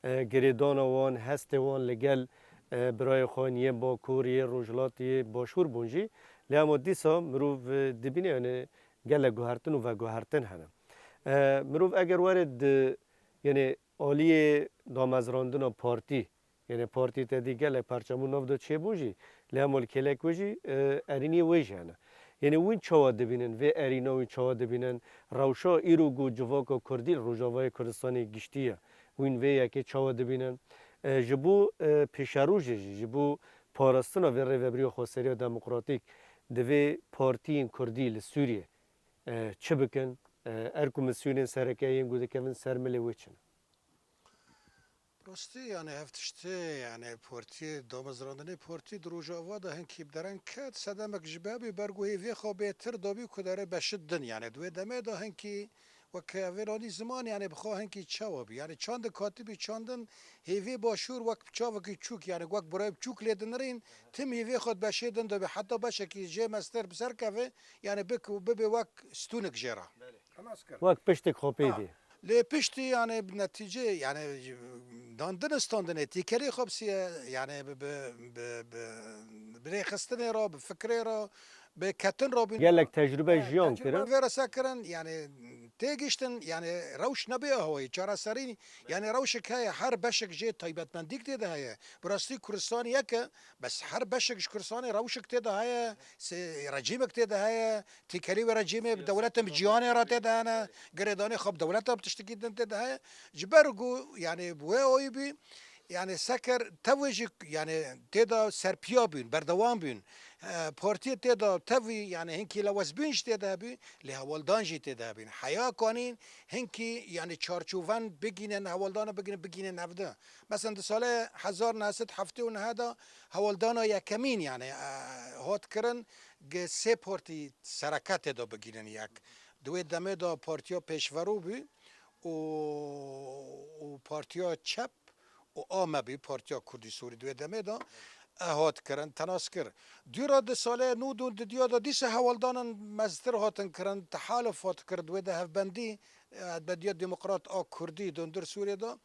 e, girêdana wan, hestê wan li gel, e, birayê xwe yên yê Bakur, yê Rojhilat, yê Başûr bûn jî. Lê hema dîsa mirov, e, dibîne, yanê gelek guhertin û veguhertin hene. E, mirov eger were di, yanê aliyê damezrandina partî, Yanê partî te dî gelek perçemûn nav de çêbûn jî, lê hema li kêlek wê jî, e, erîniyê wê jî hene. Yanê wîn çawa dibînin, vê erîna wîn çawa dibînin, rewşa îro ku civaka Kurdî li Rojavayê Kurdistanê giştî ye, wîn vê yekê çawa dibînin? E, ji bo, e, pêşerojê jî, ji bo parastina vê rêvebiriya xweseriya demokratîk divê partiyên Kurdî li Sûriyê, e, çi bikin? E, erk û misyonên sereke yên ku dikevin ser milê wê çi ne? Rastî, yani, hev tiştê, yani, partiyê, damezrandinê partî di Rojava de hinkî bi dereng ket, sedemek ji bebî bergo hêvê xwe bêtir dabî ku dere beşit din, yani, di wê demê de hinkî weke vê ranî ziman, yani, bi xwe hinkî çawa bî, yani, çandin katî bî, çandin hêvê başûr wek çavekî çûk, yani, wek birayê çûk lê dinirîn, tim hêvê xwe di beşê din de bî, heta beşekî jê mestir bi ser keve, yani, bik û bibe wek stûnik jê re. Wek piştek xwe pê dê. Lê piştî, yani, bi netîcê, yani, dandin standinê tîkelê xwe bisiye, yani, bi, bi, bi, bi, bi rêxistinê re, bi fikrê re, bi ketin re bûn. Gelek tecrube jiyan kirin. Vê re se kirin, yani, tê giştin, yani, rewş nebê awayî, çareserî, yani, rewşek heye, her beşek jê taybetmendîk tê de heye. Bi rastî Kurdistan yek e, bes her beşek ji Kurdistanê rewşek tê de heye, se-, recîmek tê de heye, têkelî wê recîmê bi dewletin bi cîhanê re tê de hene, girêdanê xwe bi dewleta bi tiştekî din tê de heye. Ji ber ku, yani, bi wê oyî bî, yani, seker tevê jî, yani, tê de serpiya bûn, berdewam bûn. E, partiyê tê de tevî, yani, hinkî lewezbûn jî tê de hebû, lê hewaldan jî tê de hebûn. Heya kanîn hinkî, yani, çarçoven bigînin, hewaldana bigînin, bigînin hevdi. Mesela di salê hezar neh sed heftê û neh de hewaldana yekemîn, yani, e, hat kirin, gi sê partî sereke tê de bigînin yek. Di wê demê de Partiya Pêşverû bû û, û Partiya Çep û A M bû, Partiya Kurdî Sûrî di wê demê de, e, hat kirin, tenas kir. Dûra di salê nû dûn didiya de dîsa hewaldanan meztir hatin kirin, tehaluf hat kir, di wê de hevbendî, e, Hevbendiya Demokrat a Kurdî di hundir Sûriyê de,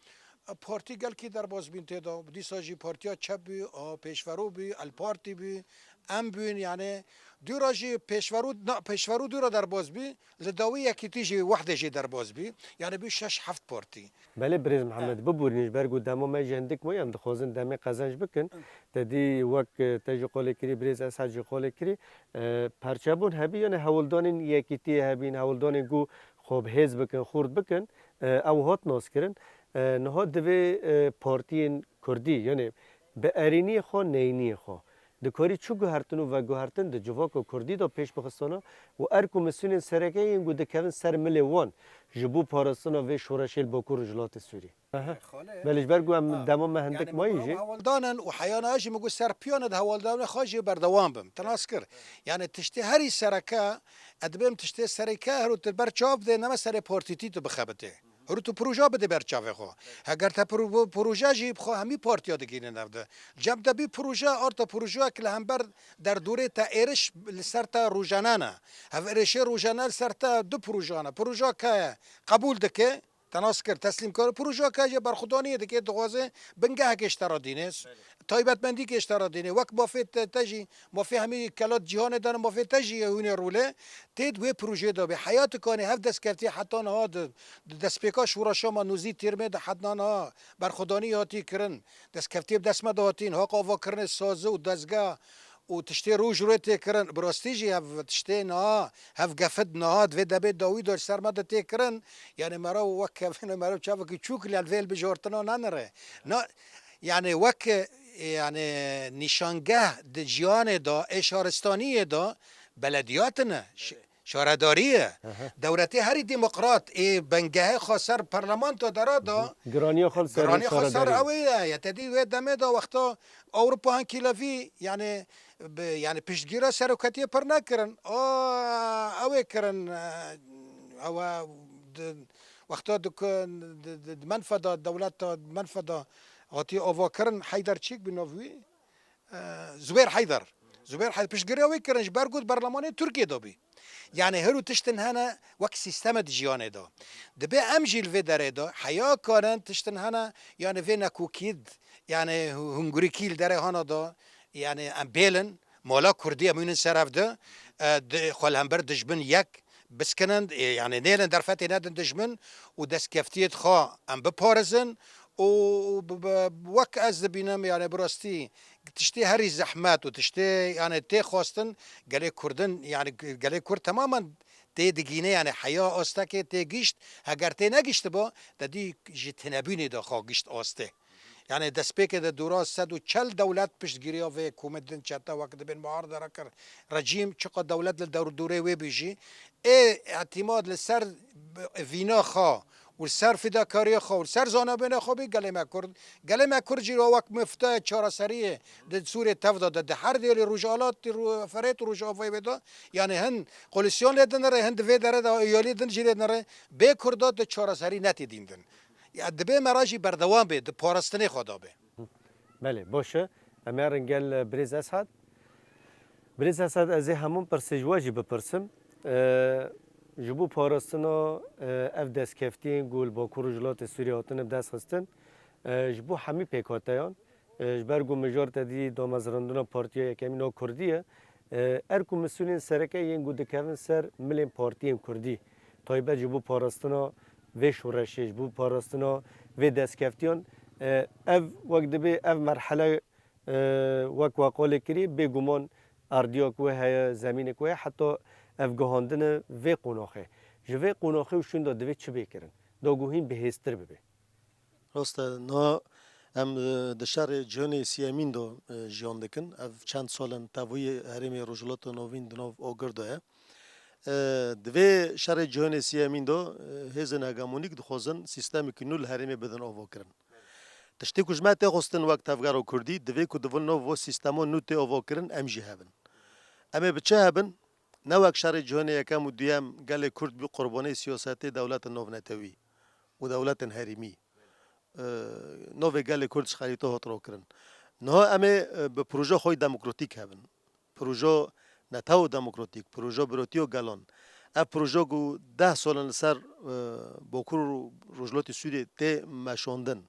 e, partî gelkî derbas bîn tê de. Dîsa jî Partiya Çep bû, a Pêşverû bû, El Partî bû, em bûn, yani, dûra jî Pêşverû, na, Pêşverû dûra derbas bû, li dawî Yekîtî jî, Wehdê jî derbas bû. Yani, bû şeş heft partî. Belê birêz Mihemed, biborînin ji ber ku dema me jî hindik maye, em dixwazin demê qezenc bikin. Te dî wek, e, te jî qolê kirî, birêz Esad jî qolê kirî, e, perçebûn hebî, yani hewldanên Yekîtiyê hebîn, hewldanên ku xwe bi hêz bikin, xurt bikin, e, ew hat naskirin. E, niha divê, e, partiyên Kurdî, yani bi erêniyê xwe, neyîniyê xwe, dikarî çi guhertin û veguhertin di civaka Kurdî de pêş bixistana û erk û misyonên sereke yên ku dikevin ser milê wan ji bo parastina vê şoreşê li Bakur Rojhilatê Sûriyê. Belê, ji ber ku em dema me hindik mayî jî. Hewldan in û heyana jî min got ser piyane di hewldanê xwe jî berdewam bim. Te nas kir. Yani tiştê herî sereke, ez dibêm tiştê sereke, hero tu ber çav dê, ne meselê partîtî tu bixebitê. Hero tu proje bidê ber çavê xwe. Heger te pro-, proje jî bi xwe hemî partiya digîne navde. Cem te bî proje, arta projeyek li hember derdorê te êriş li ser te rojane ne. Hev êrişê rojane li ser te du proje ne. Proje ke qebûl dike, te nas kir, teslîm kir. Proje ke jê berxwedaniyê dike, dixwaze bingehekê ji te re dîne. Taybetmendîkê ji te re dîne. Wek mafê te, te jî, mafê hemî kelat cîhanê de ne, mafê te jî ye hûnê rûlê. Tê di wê projeyê de bê. Heyatikanê hev destkeftî heta niha di, di destpêka şoreşa me nozî têrmê de heta niha berxwedanî hatî kirin. Destkeftî bi dest me de hatîn. Haq avakirinê sazi û dezgeh û tiştê roj rê tê kirin. Bi rastî jî hev tiştê niha, hev gefit niha di vê demê dawî de ji ser me de tê kirin. Yani mero wek kevin mero çavekî çûk li vê hilbijartina nenire. Na, yani wek, yani nîşangeh di jiyanê de, ê şaristaniyê de belediyat ne. Ş-, şaredarî ye. Dewletê herî demokrat ê bingehê xwe ser parlamento dera da. Giraniya xwe li ser, giraniya xwe ser ew ê ye. Te dî wê demê de wexta Ewropa hinkî levî, yani, bi, yani piştgîra seroketiyê pir nekirin. A, ew ê kirin, e, ew e, di, wexta di, di, di, di menfeda dewleta, di menfeda hatiye avakirin Heyder Çîk bi nav wî. E, Zubêr Heyder. Zubêr Heyder piştgiriya wê kirin ji ber ku di berlemanê Tirkiyê de bî. Yani her û tiştin hene wek sîsteme di jiyanê de. Dibe em jî li vê derê de heya karin tiştin hene, yani vê nekokî, yani hu-, hungurîkî li derê hana de, yani em bêlin, mala Kurdî em hûnin ser ev de, e, di, xwe li hember dijmin yek biskinin, e, yani nêlin derfetê nedin dijmin û destkeftiyê xwe em biparizin û bi, bi, wek ez dibînim, yani bi rastî tiştê herî zehmet û tiştê, yani tê xwestin gelê Kurdin, yani gelê Kurd temamen tê digîne, yani heya astekê tê gişt, heger tê negiştiba, te dî ji tinebûnê de xwe gişt astê. Yani destpêkê de dûra sed û çel dewlet piştgiriya vê hikûmet din çete wek dibên Muar de re kir. Rejîm çiqa dewlet li dewr dûrê wê bî jî, ê îtimad li ser vîna xwe û li ser fidakariya xwe û li ser zanabêna xwe bî gelê me Kurd. Gelê me Kurd jî wek mifta çareseriyê di Sûriyê tev de, di her dêlê Rojhilatê, Ro-, Ferêt û Rojavayê wê de, yani hin koalîsyon lê dinire, hin di vê derê de êyalî din jî lê dinire, bê Kurda di çareserî netê dîn din. Ya, dibê me re jî berdewam bê di parastinê xwe de bê. Belê, baş e. Em herin gel, e, Birêz Esad. Birêz Esad, ez ê hemûn pirsê ji we jî bipirsim. E, ji bo parastina, e, ev destkeftiyên ku li Bakur Rojhilatê Sûriyê hatine bi dest xistin, e, ji bo hemî pêkhateyan, e, ji ber ku mijar te dî damezrandina Partiya Yekemîn a Kurdî ye, e, erk û misûlên sereke yên ku dikevin ser milên partiyên Kurdî, taybet ji bo parastina vê şoreşê, ji bo parastina vê destkeftiyan, e, ev wek dibê ev merhele, e, wek we qalê kirî, bêguman erdiya ku heye, zemînê ku heye, heta ev gihandine vê qonaxê. Ji vê qonaxê û şûnda divê çi bê kirin? Da ku hîn bihêztir bibe. Rast e, niha em, e, di şerê cîhanê siyemîn de, e, jiyan dikin. Ev çend sal in tevî herêmê Rojhilata Navîn di nav agir de ye. E, di vê şerê cîhanê siyemîn de, e, hêzên hegemonîk dixwazin sîstemekî nû li herêmê bidin avakirin. Tiştê ku ji me tê xwestin wek tevgera Kurdî, divê ku di vin nav vê sîstema nû tê avakirin, em jî hebin. Em ê bi çi hebin? Ne wek şerê cîhanê yekem û duyem gelê Kurd bû qurbanê siyasetê dewletên navnetewî û dewletên herêmî. E, navê gelê Kurd ji xerîta hat rakirin. Niha em ê, e, bi proje xwe demokratîk hebin. Proje netew demokratîk, proje biratiya gelan. Ev proje ku deh sal in li ser, e, Bakur û Rojhilatê Sûriyê tê meşandin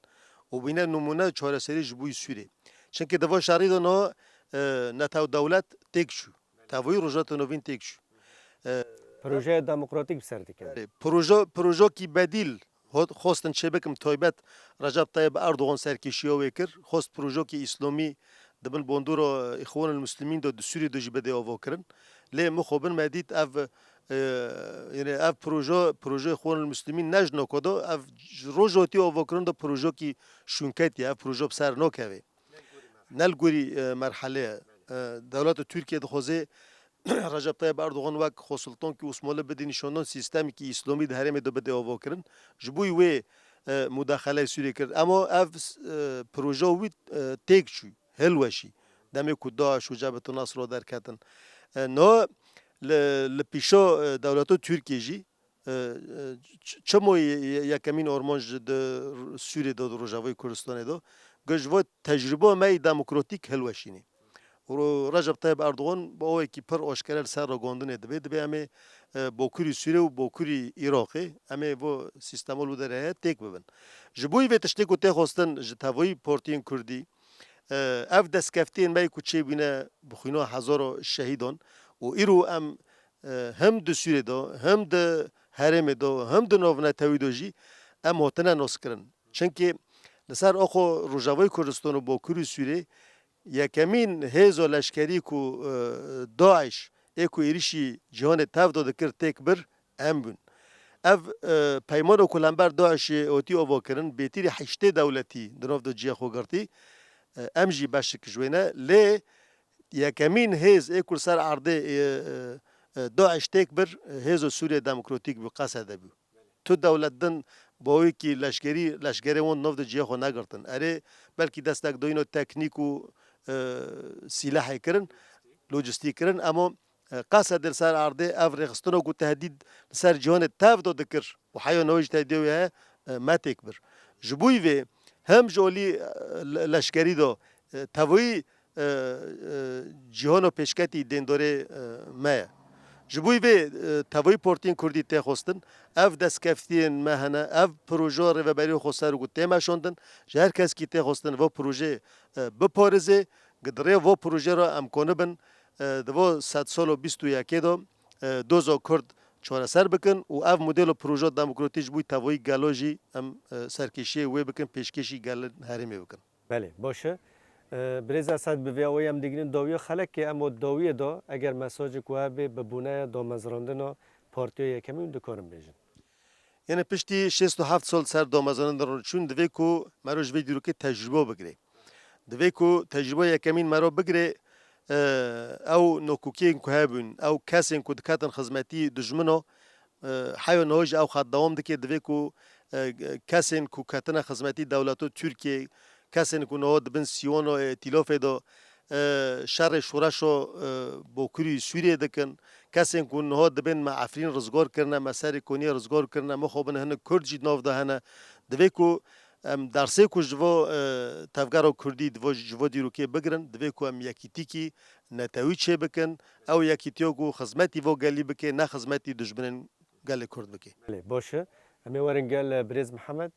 û bîne nimûne çareserî ji bo yî Sûriyê. Çimkî di van şerî de niha, e, netew dewlet têk çû. Tevî Rojhilata Navîn têk çû. E, Projeya demokratîk bi ser dikeve. Erê, proje, projekî bedîl hot-, xwestin çêbikim, taybet Recep Tayyip Erdogan serkêşiya wê kir. Xwest projekî îslamî di bin bandora Îxwanul Muslimîn de di Sûriyê de jî bide avakirin. Lê min xwe bin me dît ev, e, yani ev proje, proje Îxwanul Muslimîn ne ji noko de, ev ji rojhatî avakirin de projekî şûnketî ye, ev proje bi ser nakeve. Ne li gorî, e, merhelê ye. E, dewleta Tirkiye dixwaze Recep Tayyip Erdogan wek Xwesultankî Osmanlî bidî nîşandan sîstemekî îslamî di herêmê de bide avakirin. Ji bo wê, e, mudaxeleyê Sûriyê kir. Ema ev, e, proje wî, e, têk çû, hilweşî. Demê ku DAIŞ û Cebhetu Nasra derketin. E, no li, li pîşa, e, dewleta Tirkiye jî, e, e, ç-, çimo ye-, ye-, yekemîn armanc di Sûriyê de, di Rojavayê Kurdistanê de, ku ji bo tecrûba me yê demokratîk hilweşînê. Ro-, Recep Tayyip Erdogan bi awekî pir aşkere li ser ragandinê dibe, dibe em ê, e, Bakurî Sûriyê û Bakurî Iraqê, em ê bo sîstema li derê heye têk bibin. Ji bo vê tiştê ku tê xwestin ji tevayî partiyên Kurdî, e, ev destkeftiyên me yê ku çêbûne bi xwîna hezara şehîdan û îro em, e, him di Sûriyê de, him di herêmê de, him di navnetewî de jî em hatine naskirin. Çimkî li ser axo Rojavayê Kurdistan û Bakurî Sûriyê yekemîn hêza leşkerî ku, e, DAIŞ ê ku êrişî cîhanê tev de dikir têk bir, em bûn. Ev, e, peymana ku li hember DAIŞê hatî avakirin, bêtirî heştê dewletî di nav de cihê xwe girtî, e, em jî beşek ji wê ne. Lê yekemîn hêz ê ku li ser erdê, e, e, e, DAIŞ têk bir, e, hêza Sûriye Demokratîk bû, Qesede bû. Tu dewlet din bawekî leşkerî, leşkerê wan nav de cihê xwe negirtin. Erê, belkî destek dayîna teknîk û, e, sîlehê kirin, lojistîk kirin, ema, e, Qesedê li ser erdê ev rêxistina ku tehdîd li ser cîhanê tev de dikir û heya niha jî tehdiya wê heye, e, me têk bir. Ji bo vê hem ji alî, e, le-, leşkerî de, e, tevayî, e, e, cîhana pêşketî dêndarê, e, me ye. Ji bo vê, e, tevayî partiyên Kurdî tê xwestin, ev destkeftiyên me hene, ev proje rêveberiya xweser ku tê meşandin, ji her keskî tê xwestin va proje, e, biparêze, ku di rê va proje re em konibin, e, di va sedsala bîst û yekê de, e, doza Kurd çareser bikin û ev modelo proje demokratîk ji bo tevayî gelo jî em, e, serkêşiyê wê bikin, pêşkêşî gelên herêmê bikin. Belê, baş e. E, Birêz Esad, bi vê awayî em digihînin dawiya xelekê, em o dawiyê de eger mesajek we hebe bi boneya damezrandina Partiya Yekemîn dikarin bêjin. Yanî piştî şêst û heft sal ser damezrandin re çûn, divê ku mero ji vê dîrokê tecrûbe bigire. Divê ku tecrûbe yekemîn mero bigire, e, ew nokokiyên ku hebûn, ew kesên ku diketin xizmetî dijmino, e, heya niha jî ew xet dewam dike, divê ku, e, kesên ku ketine xizmetî dewleto Tirkiyê, kesên ku niha dibin sîyona, e, îtîlafê de, e, şerê şoreşa, e, Bakurî Sûriyê dikin, kesên ku niha dibên me Efrîn rizgar kirine, me Serê Koniyê rizgar kirine, mixabin hinek Kurd jî di nav de hene. Divê ku em dersê ku ji vo, e, tevgera Kurdî, di vo, ji vo dîrokê bigirin, divê ku em yekîtîkî netewî çêbikin, ew yekîtiya ku xizmetî vo gelî bike, ne xizmetî dijminên gelê Kurd bike. Belê, baş e. Em ê werin gel, e, Birêz Mihemed.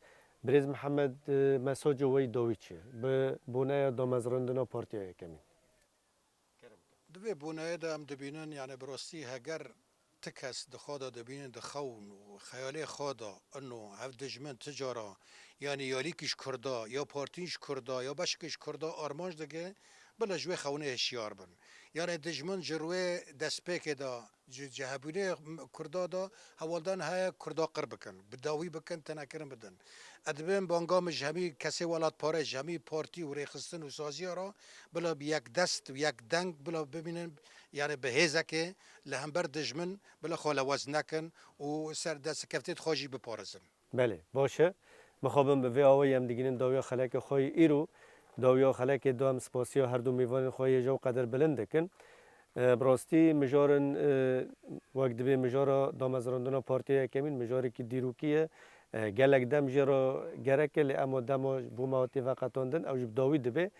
Birêz Mihemed, e, mesaja we yî dawî çi? Bi boneya damezrandina Partiya Yekemîn. Di vê boneyê de em dibînin, yani bi rastî heger ti kes di xwe de dibînin, di xewn û xeyalê xwe de ino ev dijmin ti cara, yani ya lîkî ji Kurda, ya partî ji Kurda, ya beşkê ji Kurda armanc dike, bila ji wê xewnê hişyar bin. Yani dijmin ji rûyê destpêkê de, ji cihebûnê Kurda de hewaldan heye Kurda qir bikin, bi dawî bikin, tenekirin bidin. Ez dibêm banga min ji hemî kesê welatparêz, ji hemî partî û rêxistin û saziya re bila bi yek dest û yek deng bila bimînin, yani bi hêzekê li hember dijmin bila xwe lewez nekin û ser destkeftê xwe jî biparêzin. Belê, baş e. Mixabin bi vê awayî em digihînin dawiya xelekê xwe yî îro. Dawiya xelekê de em spasiya her du mêvanên xwe yê jew qedir bilind dikin. E, bi rastî mijarin, e, wek dibê mijara damezrandina Partiya Yekemîn, mijarekî dîrokî ye. E, gelek dem jê re gerek e, lê ema dema bo me hatî veqetandin, ew jî bi dawî dibe.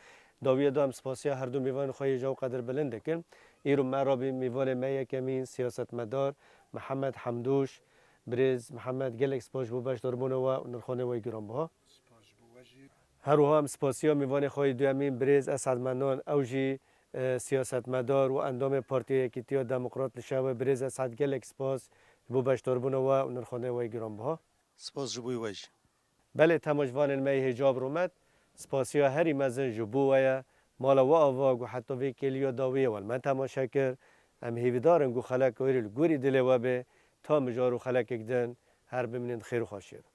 Dawiya de em spasiya her du mêvanên xwe yê jew qedir bilind dikin. Îro me re bî mêvanê me yekemîn, siyasetmedar Mihemed Hemdûş, Birêz Mihemed, gelek spas ji bo beşdarbûna we û nirxanê we yê giranbiha. Spas ji bo we jî. Her wiha em spasiya mêvanê xwe yê duyemîn, Birêz Esed Menan, ew jî, e, siyasetmedar û endamê Partiya Yekîtiya Demokrat dişe we. Birêz Esed, gelek spas ji bo beşdarbûna we û nirxanê we yê giranbiha. Spas ji bo we jî. Belê, temaşvanên me yê hêja bi rûmet, spasiya herî mezin ji bo we ye. Mala we ava ku heta vê kêliya dawiyê we li me temaşe kir. Em hêvîdar in ku xeleka wê li gorî dilê we bê. Ta mijar û xelekek din, her bimînin di xêr û xweşiyê de.